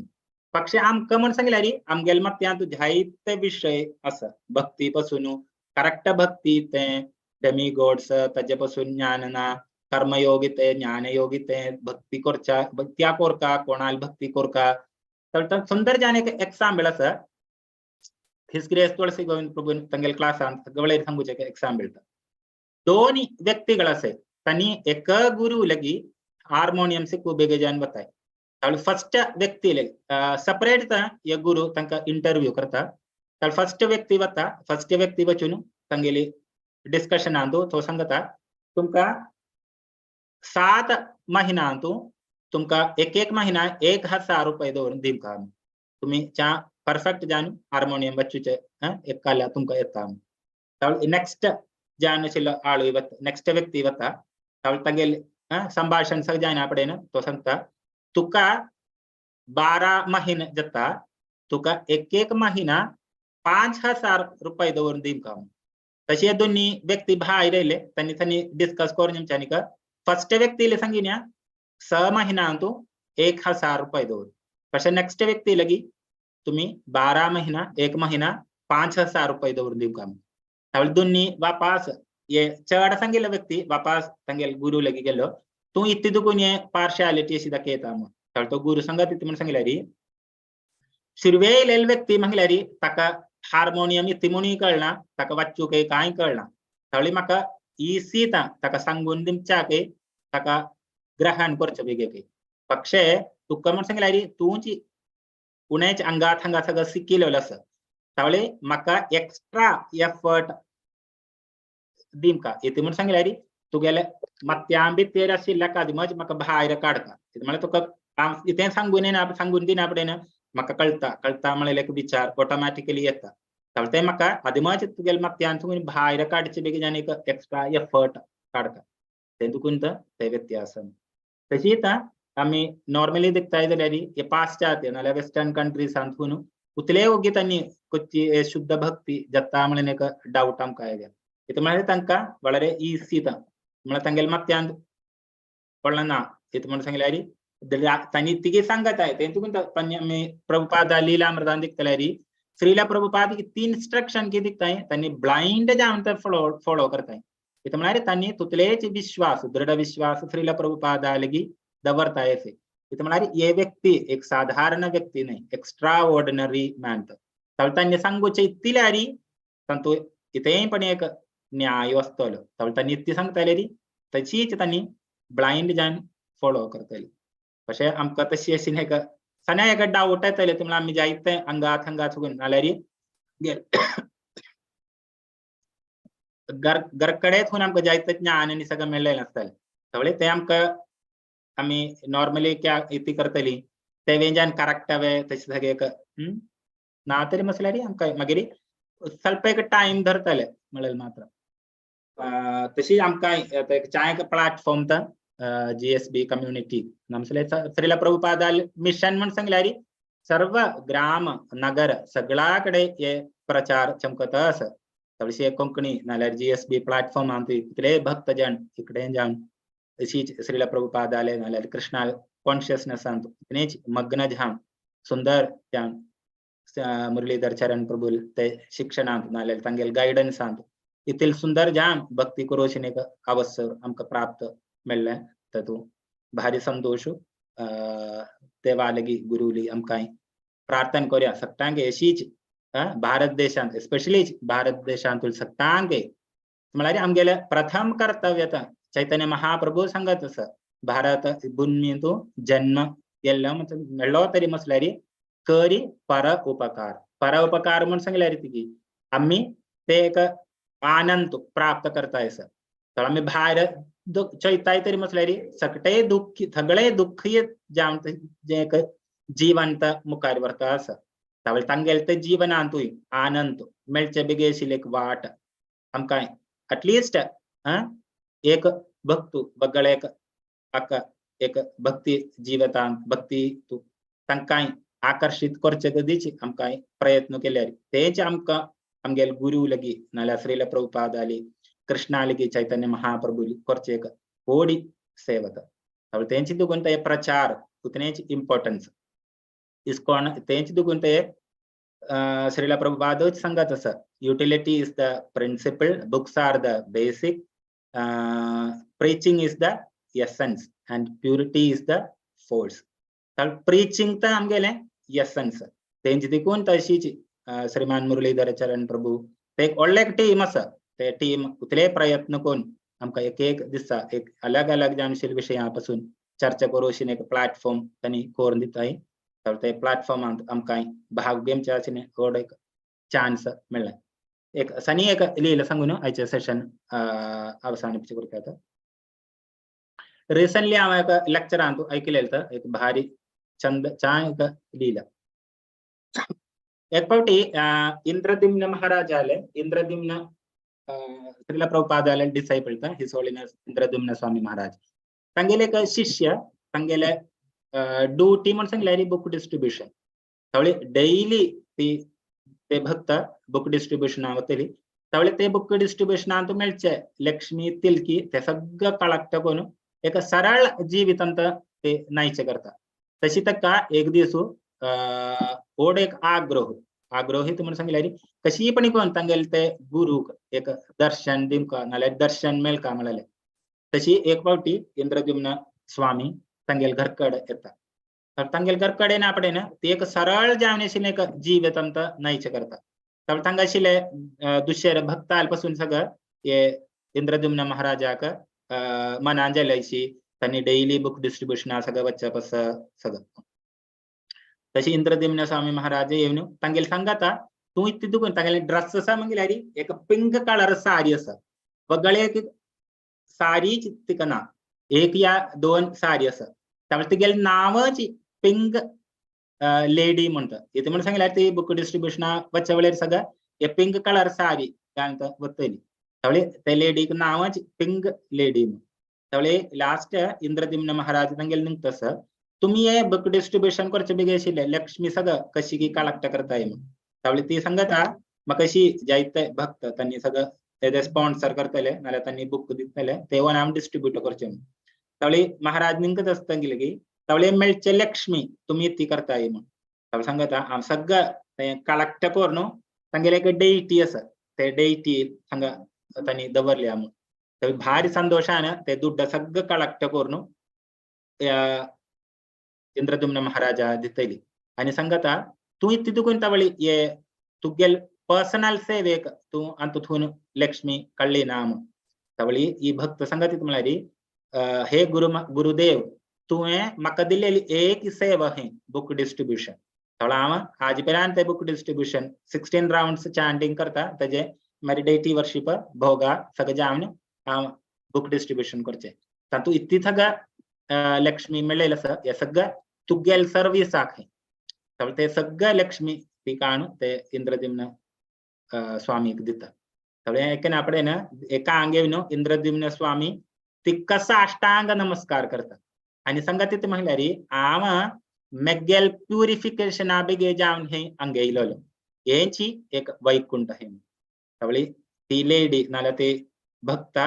पक्षे आमकां म्हण सांगल्यार आमगेले मत्यांत जायते विशय आसा भक्ती पासून करेक्ट भक्ती तें डेमी गॉड्स ताजे पासून ज्ञान ना कर्मयोगी ते ज्ञानयोगी ते भक्ती करच्या भक्त्या कोरका कोणाल भक्ती कोरका. तर सुंदर जान एक एक्साम्पल आसा his grace तुळसी गोविंद प्रभू तांगेले क्लासान सगळे सांगूचे एक्साम्पल. दोन व्यक्तिಗಳು असे तांणी एक गुरु लगी हार्मोनियम शिकू बेगे जान बताय. फर्स्ट व्यक्ती सपरेट एक गुरु तांकां इंटरव्यू करता. फर्स्ट व्यक्ती वता फर्स्ट व्यक्ती वचून तांगेली डिस्कशनांतू तो सांगता तुमकां 7 महिन्यांतू तुमकां एक एक महिना 1000 रुपये दवरून दिवका तुम्ही च्या परफेक्ट जान हार्मोनियम वचूचे एक काल्या तुमकां येता. नेक्स्ट जान आशिल्लो आळूय वता नेक्स्ट व्यक्ती वता तांगेले संभाषण सगळें जायना पडेन तो सांगता तुका 12 महिने जाता तुका एक एक महिना 5000 रुपये दवरून दिवका. तशे दोन्ही व्यक्ती भायर येयले तांणी तांणी डिस्कस करून आमच्यांनी फर्स्ट व्यक्तीले सांगिन्या 6 महिन्यांतू 1000 रुपये दवर. तशें नेक्स्ट व्यक्ती लगी तुम्ही 12 महिना 1 महिना 5000 रुपये दवरून दिवका. त्यावेळी दोन्ही वापास हे चड सांगिल्लो व्यक्ती वापास तांगेले गुरु लगी गेलो तूं इतली दुकून हे पार्शियालिटी अशी दाखयता म्हूण. त्यावेळी तो गुरु सांगत इतली म्हूण सांगल्यारी सुरवे येयलेले व्यक्ती म्हणल्यारी ताका हार्मोनियम इतली म्हणूय कळना ताका वाचूंक कांय कळना. त्यावेळी म्हाका इसी ताका सांगून दिवच्याक ताका ग्रहण करचें बेगीन. पक्षे तुका म्हण सांगल्यारी तूंच उणेच अंगात हांगा सगळं शिकिल्लो आसा त्यावेळी म्हाका एक्स्ट्रा एफर्ट दिवका. इतलें म्हण सांगल्यारी तुगेले मत्यां भितर आशिल्ल्या कादमज म्हाका भायर काडटा. म्हळ्यार तुका इतें सांगून येना सांगून दिना पडेन म्हाका कळटा कळटा म्हणलें एक विचार ऑटोमॅटिकली येता. त्यावेळी तें म्हाका आदिमच तुगेले मत्यांतून भायर काडचे बेगीन आनी एक एक्स्ट्रा एफर्ट काडटा तें तुकून ते व्यत्यास. तशीच आमी नॉर्मली दिखताय जाल्यार हे पाश्चात्य नाल्यार वेस्टर्न कंट्रीजांतून उतले ओगी तांणी कोच्ची शुद्ध भक्ती जाता म्हणून एक डावट आमकां आयल्या. इतलें म्हळ्यार तांकां വളരെ इसी ता म्हळ्यार तांगेले मत्यांत पडना. इतलें म्हण सांगल्यार तांणी तिगे सांगताय तें तुकून आमी प्रभुपाद लीलामृतान दिखतल्यार श्रीला प्रभुपाद ती इन्स्ट्रक्शन कितें दिखताय तांणी ब्लायंड जावन ते फॉलो करताय. इतलें म्हळ्यार तांणी तुतलेच विश्वास दृढ विश्वास श्रीला प्रभुपादा लगी दवरताय असे. इतलें म्हळ्यार हे व्यक्ती एक साधारण व्यक्ती न्हय एक्स्ट्रा ऑर्डिनरी मॅन. तावळ तांणी सांगूचे इतल्यारी तांतू इतेंय पण एक न्याय आसतलो. तावळ तांणी इतली सांगताले तशीच तांणी ब्लायंड जावन फॉलो करतली. अशें आमकां तशी अशी एक सण्या एक डावट येतले ते म्हणल्यार आमी जायते हांगा थंगा चुकून नाल्यार घरकडे थून आमकां जायते ज्ञान आनी सगळें मेळ्ळेलें आसतलें. त्यावेळी तें आमकां आमी नॉर्मली क्या इती करतली ते वेंजान करेक्ट हांवें तशें सगळें एक ना तरी मसल्यार आमकां मागीर ಸ್ವಲ್ಪ एक टायम धरतले म्हणलें मात्र. तशी आमकां चाय एक प्लॅटफॉर्म तर GSB community नमसले श्रीला प्रभुपाद मिशन म्हण सांगल्यार सर्व ग्राम नगर सगळ्याकडे हे प्रचार चमकत आसा. तशी कोंकणी नाल्यार GSB platform आमचे इतले भक्तजन इकडे जावन अशीच श्रीला प्रभुपाद आले नाल्यार कृष्णा कॉन्शियसनेसांत इतनेच मग्न जावन सुंदर जावन मुरलीधर चरण प्रभु ते शिक्षणांत नाल्यार तांगेले गायडन्सांत इतले सुंदर जावन भक्ती करोशी एक अवसर आमकां प्राप्त मेळ्ळें. तातूंत भारी संतोश देवा लगी गुरुली आमकां प्रार्थना करूया सगळ्यांक अशीच भारत देशांत स्पेशली भारत देशांत सगळ्यांक म्हळ्यार आमगेले प्रथम कर्तव्य चैतन्य महाप्रभू सांगत आसा भारत भूमींतू जन्म केल्लो मेळ्ळो तरी मसल्यार करी पर उपकार. पर उपकार म्हूण सांगल्यार ती आमी ते एक आनंद प्राप्त करता आसा. तर आमी भायर चोयताय तरी म्हटल्यार सगळे दुःखी सगळे दुःखी जावन जे एक जिवंत मुखार व्हरता आसा. त्यावेळी तांगेले ते जिवनांतूय आनंद मेळचे बेगी आशिल्ली एक वाट आमकां एटलिस्ट एक भक्तू बगळे एक आका एक भक्ती जिवितांत भक्ती तांकां आकर्शीत करचे कदीच आमकां प्रयत्न केल्यार तेच आमकां आमगेले गुरू लगी नाल्यार श्रील प्रभुपाद आली कृष्णा लगी चैतन्य महाप्रभू करचे एक होडी सेवत. तेंची दुगून ते प्रचार उतनेच इम्पॉर्टन्स. इस्कॉन तेंच दुगून ते श्रीला प्रभुपादच सांगत आसा, utility is the principle, books are the basic, preaching is the essence and purity is the force. तर प्रीचिंग तर आमगेलें एसन्स. तेंच देखून तशीच श्रीमान मुरलीधर चरण प्रभू ते एक व्हडलें एक टीम आसा. ते टीम उतले प्रयत्न करून आमकां एक एक दिसा एक अलग अलग जाणशील विशया पासून चर्चा करूं अशी एक प्लॅटफॉर्म तांणी करून दिताय. तर ते प्लॅटफॉर्मांत आमकां भाग घेवचे अशें व्हड एक चान्स मेळ्ळें. एक सनी एक लीला सांगून आयचें सेशन अवसानिपचे करतात. रिसंटली हांव एक लेक्चरांत आयकलें एक भारी चंद चा एक लीला. एक फावटी इंद्रदिम्न महाराजाले, इंद्रदिम्न श्रीला प्रभुपादाले disciple his holiness Indradyumna Swami Maharaj, तांगेले एक शिष्य तांगेले ड्युटी म्हण सांगल्यार बुक डिस्ट्रिब्युशन. तावळी डेली ती ते भक्त बुक डिस्ट्रिब्युशना वतली. तावळी ते बुक डिस्ट्रिब्युशनांत मेळचे लक्ष्मी तिलकी ते सगळं कळक्ट करून एक सरळ जिवितांत ते नायचे करता. तशी ताका एक दीस ओड एक आग्रह आग्रहित म्हणून सांगल्यार कशी पण कोण तांगेले ते गुरूक एक दर्शन दिवका नाल्यार दर्शन मेळका म्हळ्यार. तशी एक फावटी इंद्रद्युम्न स्वामी तांगेले घरकडे येता. तर तांगेले घरकडे ना पडेन ती एक सरळ जावन आशिल्लें एक जिवितांत नायचे करता. तर तांगा आशिल्ले दुसरे भक्ताल पासून सगळं हे इंद्रद्युम्न महाराजाक मनान जाले अशी तांणी डेली बुक डिस्ट्रिब्युशना सगळं वचप आसा सगळं. तशी इंद्रद्युम्न स्वामी महाराज येवन तांगेले सांगता तूं इतली दुखून तांगेले ड्रेस आसा मागीर एक पिंक कलर सारी आसा, वगळे एक सारी तिका ना, एक या दोन सारी आसा. त्यामुळे तिगेले नांवच पिंक लेडी म्हणटा. इथे म्हणून सांगल्यार ती बुक डिस्ट्रिब्युशना वचच्या वेळेर सगळं हे पिंक कलर सारी घालून वतली. त्यावेळी ते लेडीक नांवच पिंक लेडी म्हणून. त्यावेळी लास्ट इंद्रद्युम्न महाराज तांगेले निघतस तुम्ही हे बुक डिस्ट्रिब्युशन करचे बेगी आशिल्ले लक्ष्मी सगळं कशी की कलेक्ट करताय म्हणून. त्यावेळी ती सांगता म्हाका अशी जायते भक्त तांणी सगळं ते स्पॉन्सर करतले नाल्यार तांणी बुक दितले ते वन आम डिस्ट्रिब्यूट करचे म्हणून. त्यावेळी महाराज निघत आसता की त्यावेळी मेळचे लक्ष्मी तुम्ही ती करताय म्हणून. त्यावेळी सांगता हांव सगळं ते कलेक्ट करून तांगेले एक डेटी आसा ते डेटी हांगा तांणी दवरल्या म्हणून. त्यावेळी भारी संतोशान ते दुड्ड सगळं कलेक्ट करून इंद्रद्युम्न महाराजा दितली. आनी सांगता तूं इतली तुकून तावळी हे तुगेल पर्सनल सेवेक तूं अंतून लक्ष्मी कळ्ळी ना म्हणून. तावळी ही भक्त सांगत म्हळ्यार हे गुरु गुरुदेव तुवें म्हाका दिलेली एक सेवा ही बुक डिस्ट्रिब्युशन. तावळ हांव आज पर्यंत ते बुक डिस्ट्रिब्युशन 16 रावंड्स चांटिंग करता तेजे मागीर डेटी वर्शिप भोगा सगळें जावन हांव बुक डिस्ट्रिब्युशन करचें. तातूंत इतली सगळं लक्ष्मी मेळ्ळेलें आसा हे सगळं तुगेल सर्विसाक. तावळ ते सगळं लक्ष्मी ती काण ते इंद्रद्युम्न स्वामीक दिता. तावळ एके आपडेन एका आंगे न्हू इंद्रद्युम्न स्वामी ती कसा अष्टांग नमस्कार करता आनी सांगता ती म्हणल्यार हांव मेगेल प्युरिफिकेशना बेगे जावन हे हांगे येयलोलो हेंची एक वैकुंठ हे. तावळी ती लेडी नाल्यार ती भक्ता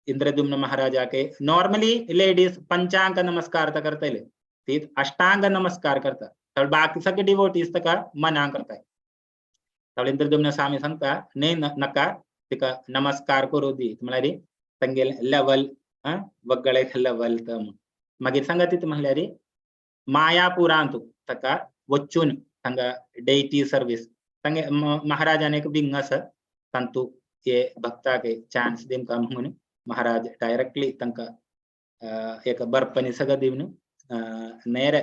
इंद्रद्युम्न महाराजाके नॉर्मली लेडीज पंचांग नमस्कार तर करतले ती अष्टांग नमस्कार करता. तावळी बाकी सगळे डिवोटीज ताका मना करताय. तावळी इंद्रद्युम्न स्वामी सांगता न्ही नाका तिका नमस्कार करूं दी म्हळ्यार तांगेले लेवल वगळे लेवल तर म्हणून. मागीर सांगता ती म्हणल्यार मायापुरांत ताका वचून हांगा डेटी सर्वीस तांगे महाराजान एक विंग आसा तांतू हे भक्ताक चान्स दिवका म्हणून महाराज डायरेक्टली तांकां एक बर्पणी सगळं दिवन नेर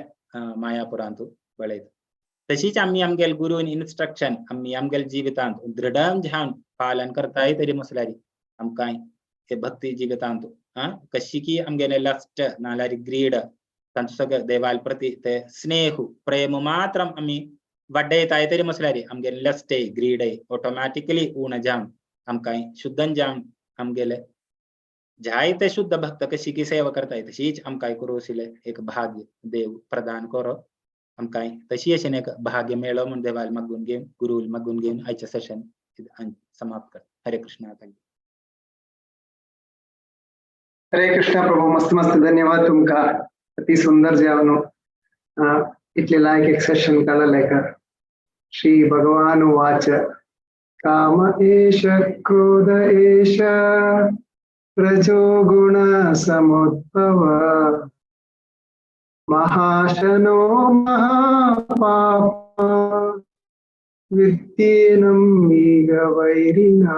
मायापुरांत बळयता. तशीच आमी आमगेल गुरून इन्स्ट्रक्शन आमी आमगेल जिवितांत दृढ ध्यान पालन करताय तरी मसल्यार आमकां हे भक्ती जिवितांत कशी की आमगेले लस्ट नाल्यार ग्रीड तांचो सगळं देवाल प्रती ते स्नेह प्रेम मात्र आमी वाडयताय तरी मसल्यार आमगेले लस्ट ग्रीड ऑटोमॅटिकली उण जावन आमकां शुद्धन जावन आमगेले जायते शुद्ध भक्त कशी की सेवा करताय तशीच आमकां करूं आशिल्लें एक भाग्य देव प्रदान करो आमकां तशी अशें एक भाग्य मेळो म्हूण देवाल मागून घेवन गुरूल मागून घेवन आयचें सेशन समाप्त कर. हरे कृष्णा. Thank you. हरे कृष्णा प्रभु, मस्त मस्त धन्यवाद तुमका. अति सुंदर जेवण. इतले लायक एक सेशन काडलें का. श्री भगवान वाच काम एष क्रोध एष रजो गुण समुद्भव महाशनो महापाप विद्येनं मीगवैरिणा.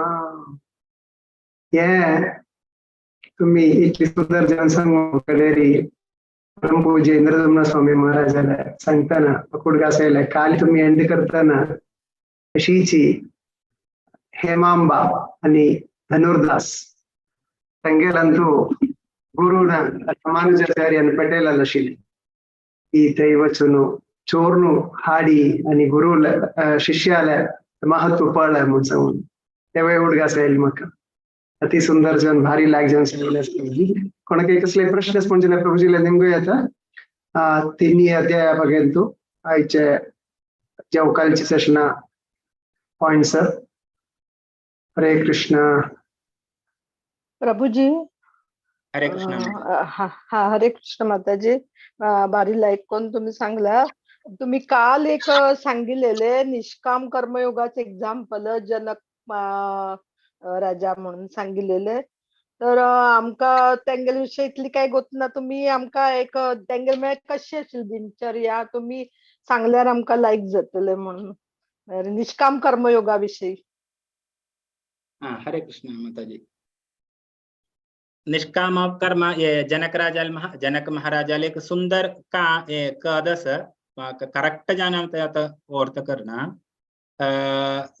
हे तुम्ही इतली सुंदर जनसंग कडेरी परमपूज्य इंद्रदम्न स्वामी महाराजाला सांगताना कुडगासायला काल तुम्ही एंड करताना अशीची हेमांबा आणि धनुर्दास तांगेलांतू गुरुನ ರಾಮಾನುಜಾಚಾರ್ಯನ ಪಟೇಲಲ್ಲ ಶಿಲೆ ಈ ದೈವಚನು ಚೋರ್ನು ಹಾಡಿ आणि गुरु शिष्याला महत्व पडलं म्हणून सांगून तेव्हा उडगास येईल म्हाका अति सुंदर जन भारी लायक जन सांगितले. कोणाक कसले प्रश्न म्हणजे प्रभुजीला निमगो येता तिन्ही अध्याया बघेन तू आयचे जेवकालची सेशना पॉइंट्स. हरे कृष्ण प्रभुजी. हरे कृष्ण. हा हा, हरे कृष्ण माताजी. भारी लाईक कोण तुम्ही सांगला. तुम्ही काल एक सांगितलेले निष्काम कर्मयोगाचे एक्झाम्पल जनक राजा म्हणून सांगितलेले. तर आमका तेंगेले विषयी इतली काय गोत ना. तुम्ही आमका एक तेंगेले म्हळ्यार कशी आशिल्ली दिनचर्या तुम्ही सांगल्यार आमका लायक जातले म्हणून निष्काम कर्मयोगा विषयी. हा, हरे कृष्ण माताजी. निष्काम कर्म ये जनक राजाल जनक महाराजाल एक सुंदर का एक अदस करेक्ट जाना आता अर्थ करना.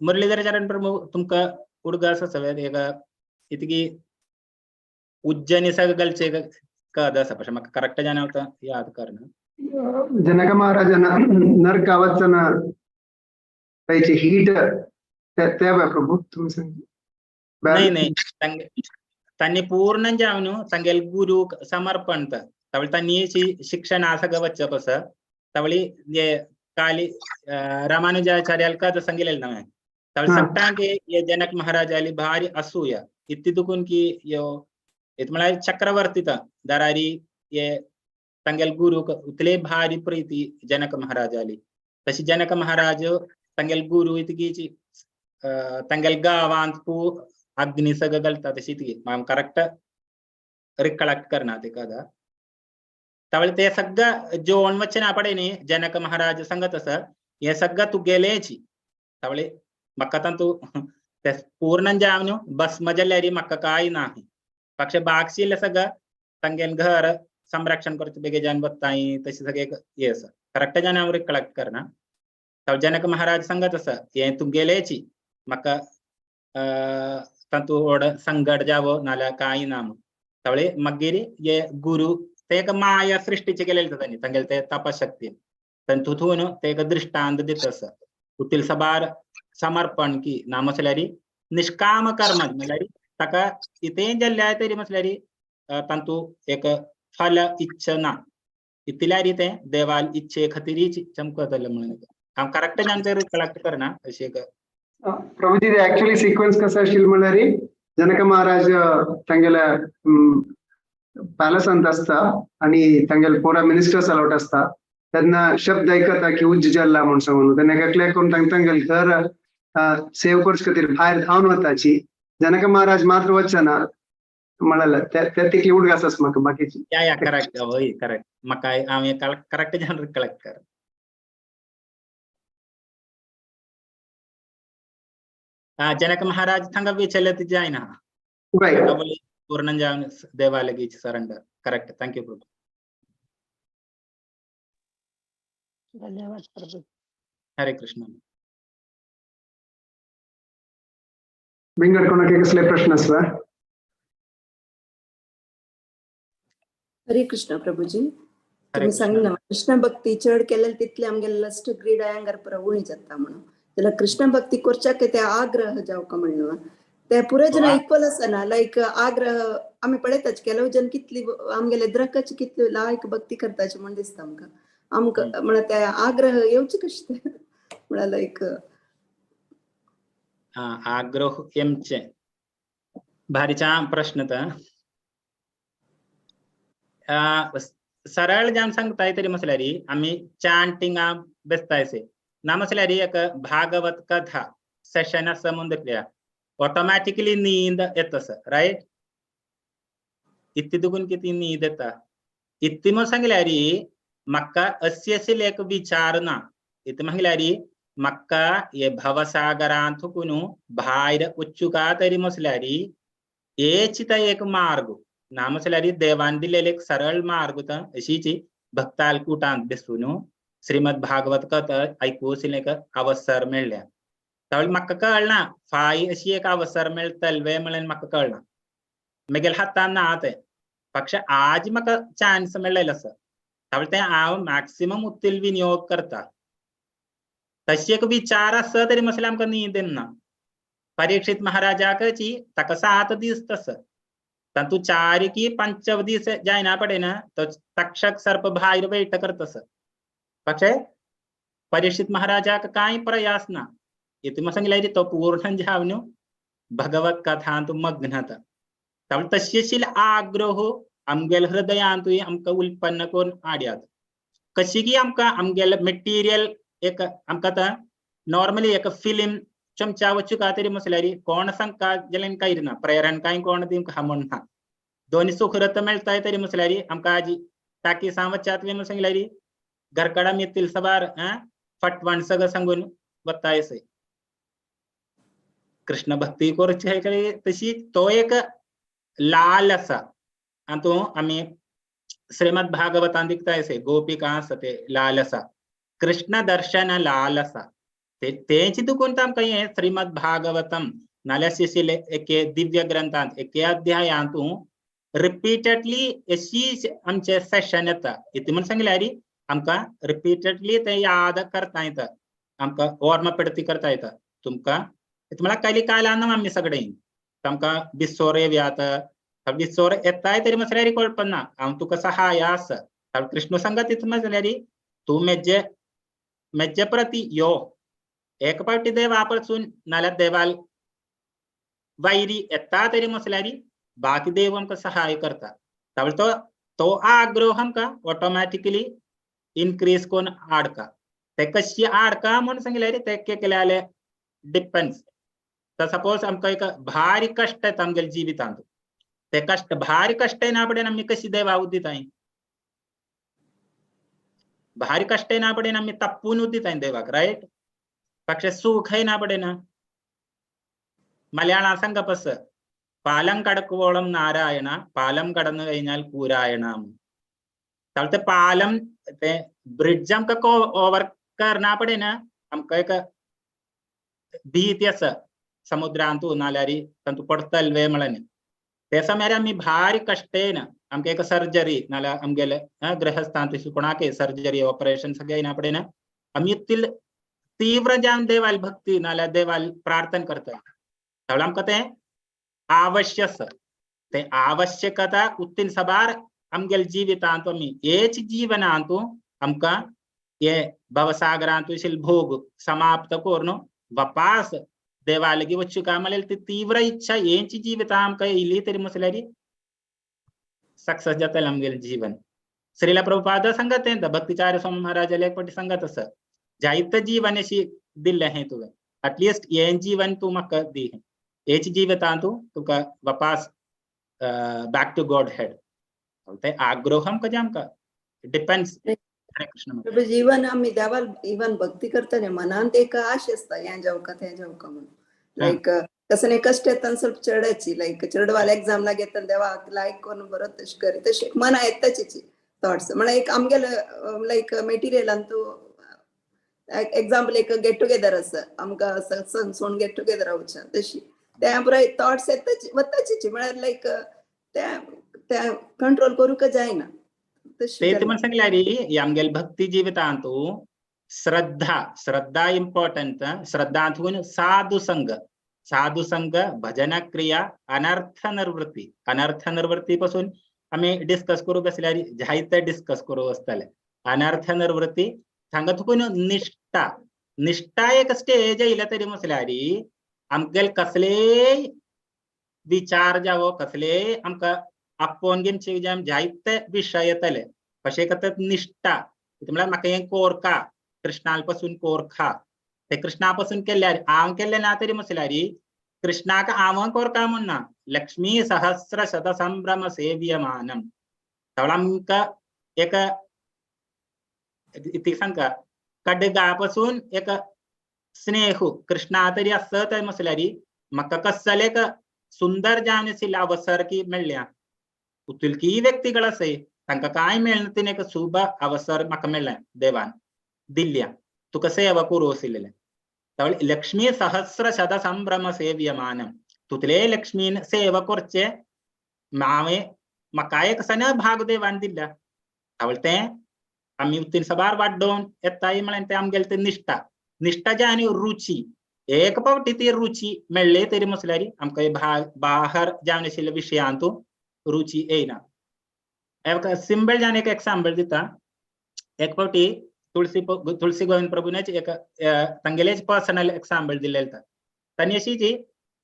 मुरलीधर चरण प्रभु तुमका उडगास सगळ्यात एक इतकी उज्जैनी सगळचे कदस पशे म्हाका करेक्ट जाना होता याद करना. जनक महाराजांना नरक वचना ताची हीट त्या प्रभू तुम्ही सांग. नाही नाही, त्यांनी पूर्ण जावन तांगेले गुरु समर्पण तवळ त्यांनी शिक्षण सगळं वच्च पस तवळी काली रामानुजाचार्याल का सांगितलेलं नव्हे तवळ सगळ्यांक हे जनक महाराजाली भारी असूया इतकी दुखून की यो इत म्हळ्यार चक्रवर्ती दरारी हे तांगेले गुरु इतले भारी प्रीती जनक महाराजाली. तशी जनक महाराज तांगेले गुरु इतकीची तांगेले गावांत अग्नी सगळं घालता तशी ती करेक्ट रिकलेक्ट करना ते कदा तवळ ते सगळं जेवण वचना पडे न्ही जनक महाराज सांगत आसा हे सगळं तूं गेलेची तवळे म्हाका तांतू ते पूर्ण जावन भस्म जाल्यार म्हाका कांय नाही पक्ष बागशिल्लें सगळं तांगेलें घर संरक्षण करचें बेगीन वताय तशें सगळें हें आसा करेक्ट जावन हांव रिकलेक्ट करना. तवळ जनक महाराज सांगत आसा हें तूं गेलेची म्हाका तातूंत व्हड संकट जावो नाल्यार कांय ना म्हूण. तवळे मागीर हे गुरु ते एक माया सृष्टीचे केलेले तांणी तांगेले ते तपशक्तीन तितून ते एक दृष्टांत दिता आसा उतील सबार समर्पण की ना म्हटल्यार निष्काम कर्म म्हळ्यार ताका कितेंय जाल्लें तरी म्हटल्यार तातूंत एक फल इच्छा ना इतल्यार तें देवाल इच्छे खातीरच चमकतलें म्हणून हांव करेक्ट जावन रिकलेक्ट करना अशें एक. प्रभुजी ऍक्च्युअली सिक्वेन्स कसं आशिल्लें म्हणल्यार जनक महाराज तांगेले पॅलेसांत आसता आणि तांगेले पुरा मिनिस्टर्स अलाउड आसता तेन्ना शब्द आयकता की उज्ज जल्ला म्हूण सांगून तेन्ना एकले करून तांगेले घर सेव करचे खातीर भायर धांवन वताची. जनक महाराज मात्र वचना म्हळ्यार त्या तितली उडगास आसा म्हाका बाकीची. या या करेक्ट हय करेक्ट म्हाका हांवें करेक्ट जावन रिकलेक्ट कर. जनक महाराज थांगा विचलित जायना पूर्ण जावन देवालगीच सरेंडर. करेक्ट, thank you प्रभू. धन्यवाद प्रभू. हरे कृष्ण. बिंगड कोणाक कसले प्रश्न आसला? हरे कृष्ण प्रभूजी. तुम्ही सांगला कृष्ण भक्ती चड केलेले तितले आमगेले लस्ट ग्रीड अहंकार उणी जाता म्हणून. त्याला कृष्ण भक्ती करच्याक ते आग्रह जावका म्हणून ते पुरे जण इक्वल आसना. लायक आग्रह आमी पळयताच ಕೆಲವು जन कितली आमगेले द्रकाची कितली लायक भक्ती करताची म्हण दिसता आमकां. आमकां म्हळ्यार ते आग्रह येवचे कशे ते म्हळ्यार लायक आग्रह येमचे भारीचा प्रश्न. तर सरळ जावन सांगताय तरी म्हटल्यार आमी चांटिंगा बेसतायसे ना म्हटल्यार एक भागवत कथा सेशन आसा म्हणून देखल्या ऑटोमॅटिकली नींद येता, रायट? इतली दुखून किती नींद येता. इतली म्हण सांगल्यार म्हाका अशी अशी एक विचार ना. इतली म्हटल्यार म्हाका हे भवसागरांतून भायर वचूका तरी म्हटल्यार हेच एक मार्ग ना म्हटल्यार देवान दिलेले एक सरळ मार्ग अशीच भक्ताल कुटांत बसून श्रीमद भागवत कथा आयकून एक अवसर मेळ्ळ्या. त्यावेळी म्हाका कळना फाय अशी एक अवसर मेळटले म्हणून म्हाका कळना, मेगेल हातान ना तें. पक्ष आज म्हाका चान्स मेळ्ळेलो आसा, त्यावेळी तें हांव मॅक्सिमम उत्तील विनियोग करता. तशी एक विचार आसा तरी म्हटल्यार आमकां न्हीद येना. परीक्षित महाराजाकची ताका 7 दीस तस तातूंत 4 की 5 दीस जायना पडना तो तक्षक सर्प भायर वेट करतस. പക്ഷേ परीक्षित महाराजाक कांय प्रयास ना. इतलें सांगल्यार तो पूर्ण जावन भगवत कथांत मग्न. त्यामुळे तशी आग्रह आमगेल हृदयांतूय आमकां उत्पन्न करून हाडयात. कशी की आमकां आमगेले मटेरियल एक आमकां आतां नॉर्मली एक फिल्म चमचा वचूका तरी म्हटल्यार कोण सांगता जाल्यार कांय ना, प्रेरण कांय कोण दिवंक म्हण ना. दोनी सुखरत मेळटाय तरी म्हटल्यार आमकां आजी टाकीसां वचात म्हूण सांगल्यार घरकडा मितील सबार फटवण सगळं सांगून वतायसे. कृष्ण भक्ती करची कडे तशी तो एक लाल आसा. आनी तो आमी श्रीमद भागवतान दिकतायसे गोपिका आसा ते लाल आसा, कृष्ण दर्शन लाल आसा. तेंच दुखून आमकां हें श्रीमद भागवतम नाल्यार शिशिले एके दिव्य ग्रंथांत एके अध्यायांत रिपीटेडली अशी आमचे सेशन येता. इतलें म्हण सांगल्यार आमकां रिपीटेडली ते याद करता येता, आमकां ओर्मपेडती करता येता. तुमकां म्हळ्यार कायली कायला आमी सगळे तांकां बिसोर येव्यात, बिसोर येताय तरी म्हटल्यार कळपना हांव तुका सहाय आसा. कृष्ण सांगता तितून म्हटल्यार तूं मेजे मेजे प्रती यो. एक पावटी देवा पसून नाल्यार देवाल वैरी येता तरी म्हटल्यार बाकी देव आमकां सहाय करता. त्यावेळी तो तो आग्रह आमकां ऑटोमॅटिकली इनक्रीज करून हाडका. ते कशी हाडका म्हूण सांगल्यार ते केल्याले डिपेंड्स. तर सपोज आमकां एक भारी कश्ट येता आमगेल्या जिवितांत, ते कश्ट भारी कश्ट येना पडेन आमी कशी देवा उदिताय, भारी कश्ट येना पडेन आमी तप्पून उदिताय देवाक, रायट? പക്ഷെ സുഖ येना पडेन. മലയാള സംഘപ്പസ് പാലം കടക്കുവോളം നാരായണ, പാലം കടന്നു കഴിഞ്ഞാൽ കൂരായണ. സ്ഥലത്തെ പാലം ബ്രിഡ്ജ് നമുക്ക് ഓവർ करना पड़े ना, आमकां एक भीती आसा समुद्रांत नाल्यार तातूंत पडटले म्हणून. ते समयार आमी भारी कश्टेन आमकां एक सर्जरी नाल्यार आमगेले गृहस्थांत कोणाकय सर्जरी ऑपरेशन सगळें येना पडे ना, आमी तीव्र जावन देवाल भक्ती नाल्यार देवाल प्रार्थना करता. त्यावेळी आमकां तें आवश्य आसा. तें आवश्यकता उत्तीन सबार आमगेले जिवितांत आमी हेच जीवनांत आमकां हे भवसागरांत भोग समाप्त करून वापास देवालगी वचूका म्हणल्यार ती तीव्र इच्छा हेंच जिविता आमकां येयली तरी म्हटल्यार सक्सेस जातलें आमगेलें जीवन. श्रीला प्रभुपाद सांगत तें भक्तिचार्य स्वामी महाराजाले एक फावटी सांगत आसा, जायते जीवन अशी दिल्लें हें तुवें, एटलिस्ट हें जीवन तूं म्हाका दी, हेच जिवितांत तुका वापास बॅक टू गॉड हेड. ते आग्रह आमकां जे आमकां डिपेंड्स. प्रभु जीवन आमी देवाल इवन भक्ती करताने मनांत एक आश आसता हें जावका तें जावका म्हणून. लायक कसं नाही कष्ट येताना ಸ್ವಲ್ಪ चडाची लायक चेडवाला एक्झाम लाग येताना देवाक लायक करून बरो तशें करी तशें मना येताची थॉट्स. म्हळ्यार एक आमगेले लायक मेटिरियलान तूं एक्झाम्पल एक गेट टुगेदर आसा आमकां सत्संग सोडून गेट टुगेदर वचचें तशी त्या पुराय थॉट्स येताची वताची म्हळ्यार लायक त्या कंट्रोल करूंक जायना. ते म्हण सांगल्यार आमगेले भक्ती जिवितांत श्रद्धा, श्रद्धा इम्पॉर्टंट. श्रद्धांतून साधु संग, साधु संग, भजन क्रिया, अनर्थ निर्वृत्ती. अनर्थ निर्वृत्ती पासून आमी डिस्कस करूं बसल्यार जायते डिस्कस करूं आसतले. अनर्थ निर्वृत्ती सांगा तुका निष्ठा, निष्ठा एक स्टेज येयल्या तरी म्हटल्यार आमगेले कसलेय विचार जावो, कसलेय आमकां आपोवन घेवचे जायते विशय येतले, अशें एक आतां निश्ठा म्हळ्यार म्हाका हें कोरका कृष्णा पासून कोरखा ते कृष्णा पासून केल्यार हांव केल्लें ना तरी म्हसल्यार कृष्णाक हांव कोरका म्हूण ना. लक्ष्मी सहस्र शत संभ्रम सेव्यमानम तवळ आमकां एक इतकें सांगता कडगा पासून एक स्नेह कृष्णा तरी आसत म्हसल्यार म्हाका कसले एक सुंदर जावन आशिल्ले अवसर की मेळ्ळ्या उतुलकी व्यक्तिगळ आसय तांकां कांय मेळना तिणें एक शुभ अवसर म्हाका मेळ्ळें देवान दिल्ल्या तुका सेवा करूं आशिल्लें. तवळ लक्ष्मी सहस्र शत संभ्रम सेव्यमानम तुतले लक्ष्मीन सेवा करचे हांवें म्हाका एक सन भाग देवान दिल्ल्या. तवळ तें आमी उतीन सबार वाड्डोवन येताय म्हळ्यार तें आमगेलें तें निश्ठा निश्ठा जी आनी रुची एक पावटी ती रुची मेळ्ळी तरी म्हसल्यार आमकां बाहर जावन आशिल्ल्या विशयांतू रुची येयना. एक सिंपल जावन एक एग्जाम्पल दिता. एक पावटी तुळसी तुळसी गोविंद प्रभुनेच एक तांगेलेच पर्सनल एग्जाम्पल दिलेलें. तांणी अशी जी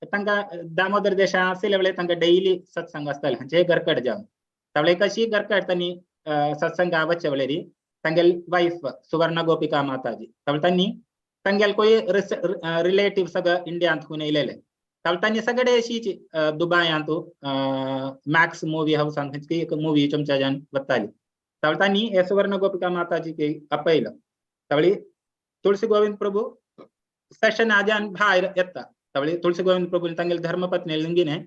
तांकां दामोदर देशा आशिल्ले वेळार तांकां डेली सत्संग आसताले खंयचेय घरकट जावन. तवळ एक अशी घरकट तांणी सत्संगा वचचे वेळार तांगेले वायफ सुवर्ण गोपिका माताजी तवळ तांणी तांगेले कोय रिलेटीव सगळं इंडियांत खून येयलेले. तवळ तांणी सगळे अशीच दुबायांत मॅक्स मुवी हावसान खंयची एक मुवी चमच्यान वताली. तवळ तांणी हे सुवर्ण गोपिका माताजी आपयलो. तवळी तुळसी गोविंद प्रभू सेशन आज्यान भायर येता. तवळी तुळसी गोविंद प्रभू तांगेले धर्मपत्नी लिंगिने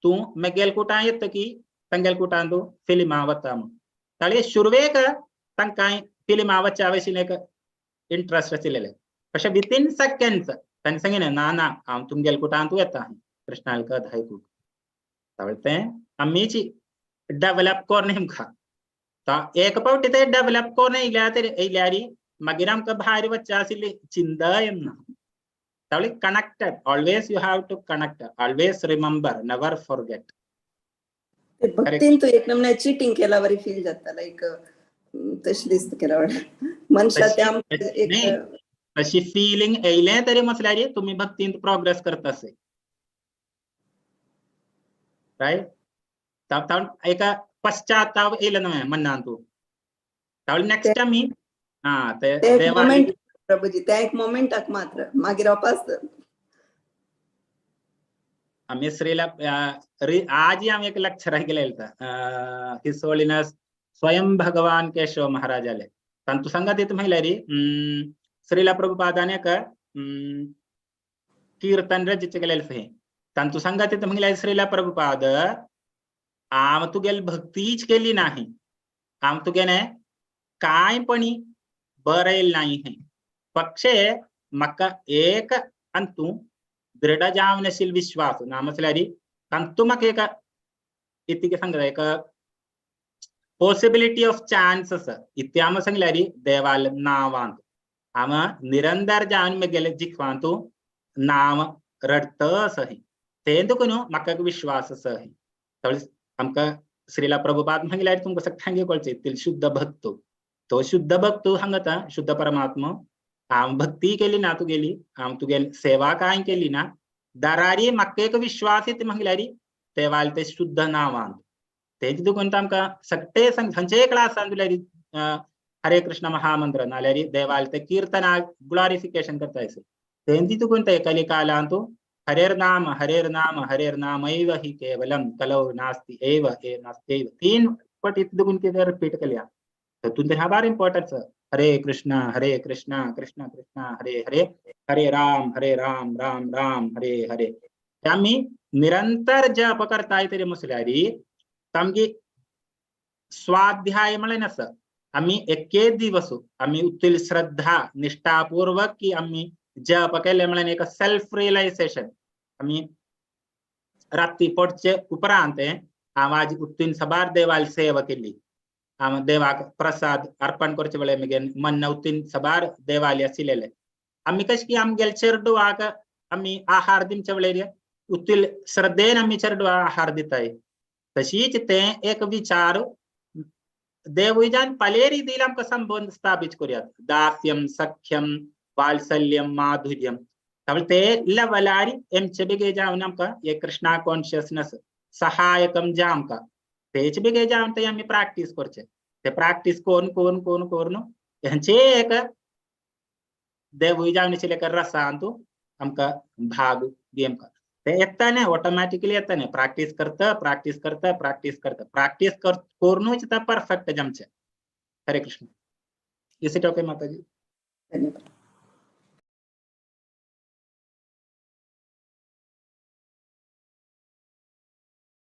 तूं मेगेल कुटां येता की तांगेल कुटां तूं फिल्मां वता म्हूण. तवळी सुरवेक तांकां फिल्मां वचच्या वशीन एक इंट्रस्ट आशिल्लें. अशें वितीन सेकंड्स तांणी सांगिलें ना ना हांव तुमगेल कुटां तूं येता कृष्णाल कथ आयकूंक. तवळ तें आमीच डेवलप कोर नेमका एक पावटी ते डेवलप कोन्न येयल्या तरी येयल्यार मागीर आमकां भायर वचचें आशिल्ली चिंता येना. तवळ connected always you have to connect always remember never forget. भक्तीन तूं एक नमूने चिटींग केला वरी फील जाता लायक तशें दिसता केला मनशा ते आमकां एक तशी फिलिंग येयलें तरी म्हसल्यार तुमी भक्तींत प्रोग्रेस करता आसे रायट. एका पश्चाताप येयलो न्हय मनांत तवळ नेक्स्ट आमी आं ते मोमेंट प्रभुजी त्या एक मोमेंटाक मात्र मागीर वापस आमी श्रीला आजही आमी एक लेक्चर गेले his holiness स्वयं भगवान केशव महाराजाले तांतू सांगात येता म्हणल्यार श्रीला प्रभुपादाने एक कीर्तन रचित केलेले तांतू सांगात येता म्हणल्यार श्रीला प्रभुपाद आम तुगेल भक्तीच केली नाही आम तुगेने काय पणी बरयल नाही है पक्षे म्हाका एक अंतू दृढ जावन आशिल्लो विश्वास ना म्हटल्यार तांतू म्हाका एक इतकें सांगता एक पॉसिबिलिटी ऑफ चान्स आसा इतकें आमी सांगल्यार देवाल नांवांत आम निरंतर जावन म्हगेले जिखवांतू नांव रडत आसा तें देखून म्हाका एक विश्वास आसा. आमकां श्रीला प्रभुपाद म्हणल्यार तुमकां सगळ्यांक कळचें तील शुद्ध भक्त तो शुद्ध भक्त सांगता शुद्ध परमात्मा हांव भक्ती केली ना तुगेली हांव तुगेली सेवा कांय केली ना दारारी म्हाका एक विश्वास येता म्हणल्यार देवाल ते शुद्ध नांवांत तेज देखून आमकां सगळे खंयचेय क्लासान तुल्यार हरे कृष्ण महामंत्र नाल्यार देवाल ते कीर्तना ग्लोरिफिकेशन करता आसता तेंची तुकून ते कलिकालांतू हरेर नाम हरेर नाम हरेर नामैव हि केवलम कलौ नास्ति एव ए नास्त्यैव तीन पट इतलें देखून कितें रिपीट केल्या तातूंत ह्या बार इम्पॉर्टन्स हरे कृष्ण कृष्ण कृष्ण हरे हरे हरे राम राम राम हरे हरे. आमी निरंतर जप करताय तरी म्हसल्यार आमगे स्वाध्याय म्हळ्यार नासा आमी एके दिवस आमी उत्तील श्रद्धा निष्ठापूर्वक की आमी जप केले म्हळ्यार एक सेल्फ रियलायझेशन आमी राती पडचे उपरांत हांव आज उत्तीन सबार देवाल सेवा केली हांव देवाक प्रसाद अर्पण करचे वेळे मगे मन उत्तीन सबार देवाली आशिल्ले आमी कशें की आमगेले चेरडुवाक आमी आहार दिवचे वेळेर उत्तील श्रद्धेन आमी चेरडुवाक आहार दिताय तशीच तें एक विचार देवूय पलेरी दिल आमकां संबंद स्थापित करुयात दास्यम सख्यम वात्सल्यम माधुर्यम ते लेवलार एमचे बेगे जावन आमकां हे कृष्णा कॉन्शियसनेस सहायकम जे आमकां तेच बेगे जावन ते आमी प्रॅक्टीस करचे. ते प्रॅक्टीस करून करून करून करून हेंचे एक देवूय जावन आशिल्ले एका रसान तूं आमकां भाग गेम ते येता न्ही, ऑटोमॅटिकली येता न्ही. प्रॅक्टीस करता प्रॅक्टीस करता प्रॅक्टीस करता प्रॅक्टीस करूनच ते perfect जमचे. Hare Krishna. Is it okay Mataji? धन्यवाद.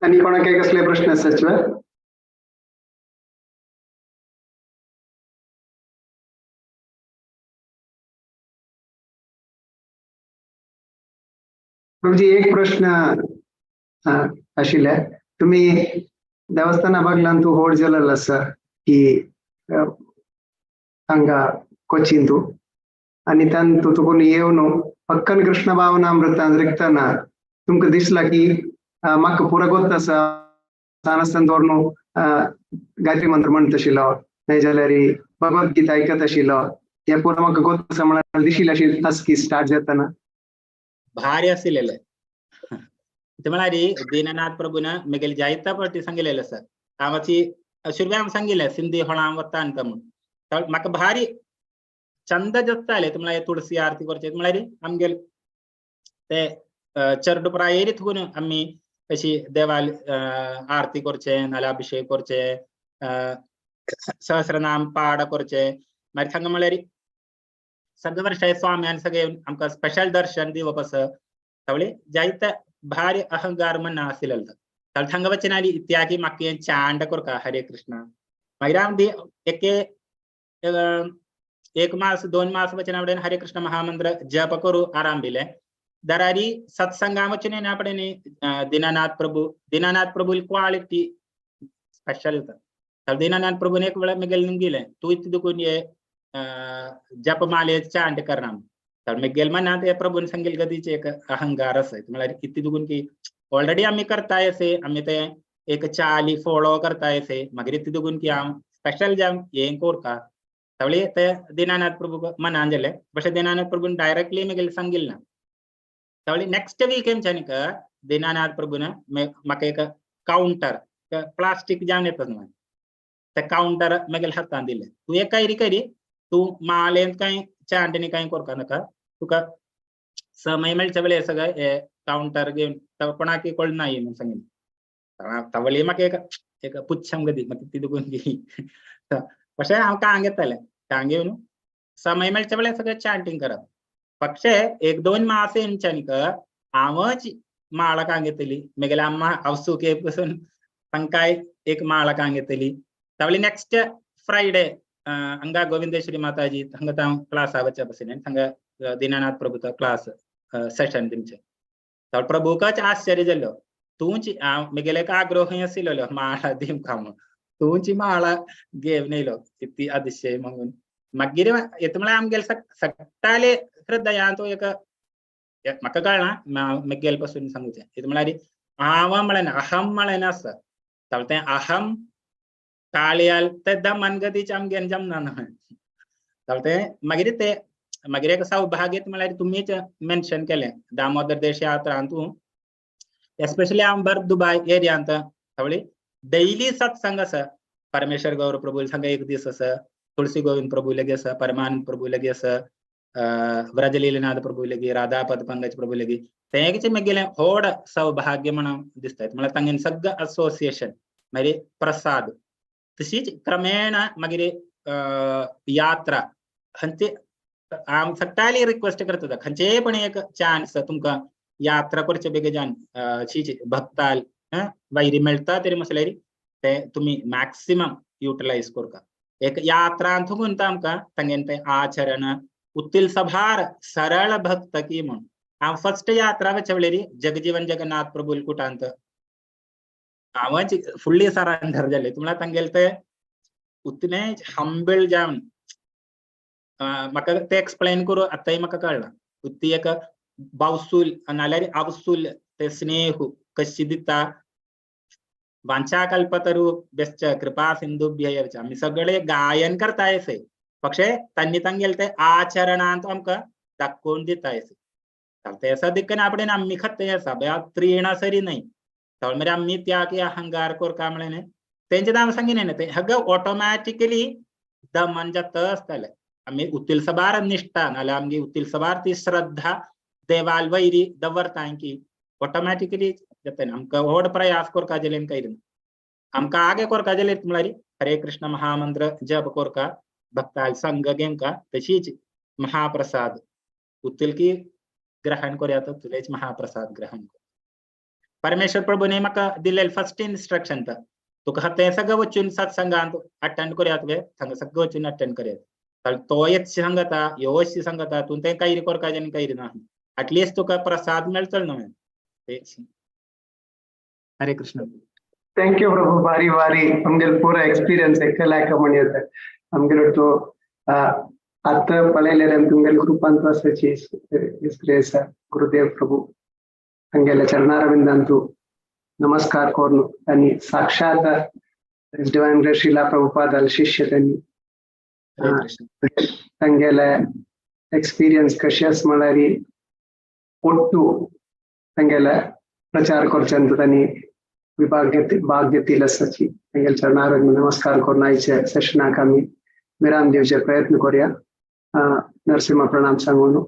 आनी कोणाक काय कसले प्रश्न आसात? प्रभूजी एक प्रश्न आशिल्ले, तुम्ही देवस्थाना बागलान तूं होड जालेलो आसा की हांगा कोचीन तूं आनी तान तूं तुकून येवन पक्कन कृष्ण भावनामृतान रिगतना तुमकां दिसला की म्हाका पुरो गोत आसा, सान आसतना दवरून गायत्री मंत्र म्हणत आशिल्लो, नाय जाल्यार भगवत गीता आयकत आशिल्लो, हें पुरो म्हाका गोत आसा म्हणून दिशिल्लें अशी आसकी स्टार्ट जातना भारी आशिल्लें. ते म्हळ्यार दीननाथ प्रभून मेगेले जायत्या फावटी सांगिल्लें आसा. हांवाची सुरवे हांव सांगिल्लें सिंधी होळां वता न्ही म्हणून म्हाका भारी चंद जाताले. ते म्हळ्यार तुळसी आरती करचे म्हळ्यार आमगेले ते चरडू प्रायेरी थकून आमी अशी देवाल आरती करचे, नाल्यार अभिषेक करचे, सहस्रनाम पाड करचे. मागीर थांगा म्हळ्यार सगळे वर्सा स्वाम्यान सगळे आमकां स्पेशल दर्शन दिवप आसा. तावळी जायते भारी अहंकार म्हण आशिल्लो. तावळी थांगा वचून आनी इत्यागी म्हाका हें चांड करता हरे कृष्ण. मागीर हांव दी एके एक मास 2 मास वचून आवडेन हरे कृष्ण महामंत्र जप करू आरांभिले. दरारी सत्संगा वचून आपणे दीनानाथ प्रभू, दीनानाथ प्रभू क्वालिटी स्पेशल. दीनानाथ प्रभून एक वेळा मेगेले नुंगिलें तूं इतलें दुखून हे जपमाले चांट करना. तर मेगेल मनांत हे प्रभून सांगिल्ले गतीचे एक अहंकार आसा. म्हळ्यार इतलें दुखून की ऑलरेडी आमी करताय असे, आमी ते एक चाली फॉलो करताय असे, मागीर इतलें दुखून की हांव स्पेशल जाम हें करता. तावळी ते दीनानाथ प्रभू मनान जालें. बशें दीनानाथ प्रभून डायरेक्टली मेगेले सांगिल्लें ना. तावळी नेक्स्ट वीक हेंच्यानी दीनानाथ प्रभून म्हाका एक कावंटर प्लास्टीक जावन येता न्हू ते कावंटर मेगेले हातान दिलें. तूं एक कांय करी, तूं मालेंत कांय चांटणी कांय करपा नाका, तुका समय मेळचे वेळे सगळें हे कावंटर घेवन कोणाक कळना म्हणून सांगिल्लें. तावळी म्हाका एक एक पुच्छम गती म्हाका ती दुखून गेली. पशे हांव कांग घेतालें, कांग घेवन समय मेळचे वेळे सगळें चांटींग करप. पक्षे 1-2 मास हेंच्यानी हांवच माळा कांग घेतली. मेगेले अम्मा आवसुके पसून तांकांय एक माळा कांग घेतली. तावळी नेक्स्ट फ्रायडे हांगा गोविंदेश्वरी माताजी हांगा हांव क्लासा वचप आशिल्लें. हांगा दीनानाथ प्रभूचो क्लास सेशन दिमचें. तावळ प्रभूकच आश्चर्य जालो, तूंच हांव मेगेले एक आग्रोह आशिल्लो माळा दिवंक म्हणून, तूंच माळा घेवन येयलो इतली अतिशय म्हणून. मागीर येता म्हळ्यार आमगेले सगळ्याले हृदयान तो एक म्हाका कळना मेगेले पसून सांगचें. येता म्हळ्यार हांव म्हळें ना, अहम म्हळें नासता. तावळ तें अहम काळयाल ते दमन गतीचे आमगेन जमना न्हय. तावळ तें मागीर ते मागीर एक सौभाग्य म्हळ्यार तुमीच मेन्शन केलें दामोदर देश यात्रांतू एस्पेशली हांव बर दुबाय एरियांत. तावळी डेली सत्संग आसा. परमेश्वर गौरव प्रभू सांगा एक दीस आसा, तुळसी गोविंद प्रभू लगे आसा, परमानंद प्रभू लगे आसा, व्रजलीलनाथ प्रभू लगे, राधापद पंकज प्रभू लगे. तें कितें मागीर व्हड सौभाग्य म्हणून दिसता. म्हळ्यार तांगेलें सगळें असोसिएशन मागीर प्रसाद. तशीच क्रमेण मागीर यात्रा खंयचे हांव सगळ्यांनी रिक्वेस्ट करता खंयचेय पण एक चान्स तुमकां यात्रा करचे बेगीन शी भक्ताल वैरी मेळटा तरी मसल्यार ते तुमी मॅक्सिमम युटिलायज करता. एक यात्रांत थकून आमकां तांगेलें तें आचरण उत्तील सभार सरळ भक्त की म्हणून. हांव फर्स्ट यात्रा वचल्या वेळार जगजीवन जगन्नाथ प्रभू कुटांत हांवच फुडली सरांडर जालें. म्हळ्यार तांगेलें तें उतलें हंबल जावन म्हाका तें एक्सप्लेन करूं आतांय म्हाका कळना. ती एक बावसूल नाल्यार आवसूल ते स्नेह कशी दिता. वांछाकल्पतरू बेश्ट कृपा सिंधुभ्य. आमी सगळे गायन करता असे, पक्षे तांणी तांगेले ते आचरणांत आमकां दाखोवन दिता असे. ते सदिकन आपणे आमी खत्ते आसा त्रीणा सरी न्हय. तावळ मागीर आमी त्या की अहंकार करता म्हळें न्हय. तेंचे नांव सांगिना ते हग ऑटोमॅटिकली दमन जाता आसतालें. आमी उतील सबार निष्ठा नाल्यार आमगे उतील सबार ती श्रद्धा देवाल वैरी दवरता की ऑटोमॅटिकली जाता. आमकां व्हड प्रयास करपा जाल्यार कांय ना, आमकां आगे करपा जाल्यार म्हळ्यार हरे कृष्ण महामंत्र जप करका, भक्ताल संग घेवका, तशीच महाप्रसाद उतील की ग्रहण करया तो तुलेच महाप्रसाद ग्रहण कर. परमेश्वर प्रभूने म्हाका दिलेले फर्स्ट इन्स्ट्रक्शन तर तुका तें सगळं वचून सत्संगांत अटेंड करया, तुवें थंगा सगळं वचून अटेंड करया, तो येच सांगता योच सांगता, तूं तें कांय करपाचें आनी कांय ना, एटलिस्ट तुका प्रसाद मेळटलो न्हय. हरे कृष्ण. Thank you प्रभु, भारी भारी आमगेले पूरा एक्सपिरियन्स एकल्याक म्हणयत आमगेलो तो आतां पळयलें तुमगेले कृपांत आसाची ग्रेस गुरुदेव प्रभु तांगेल्या चरणारविंदांतु नमस्कार करून आणि साक्षात डिवाइन ग्रेस श्रीला प्रभुपाद शिष्य त्यांनी तांगेले एक्सपिरियन्स कशें आसा म्हळ्यार ಒಟ್ಟು तांगेले प्रचार करच्यांत तांणी विभाग भाग घेतिल्लो आसाची. तांगेल्या चरणारविंद नमस्कार करून आयच्या सेशनाक आमी विराम दिवचे प्रयत्न करूया. नरसिंह प्रणाम सांगून.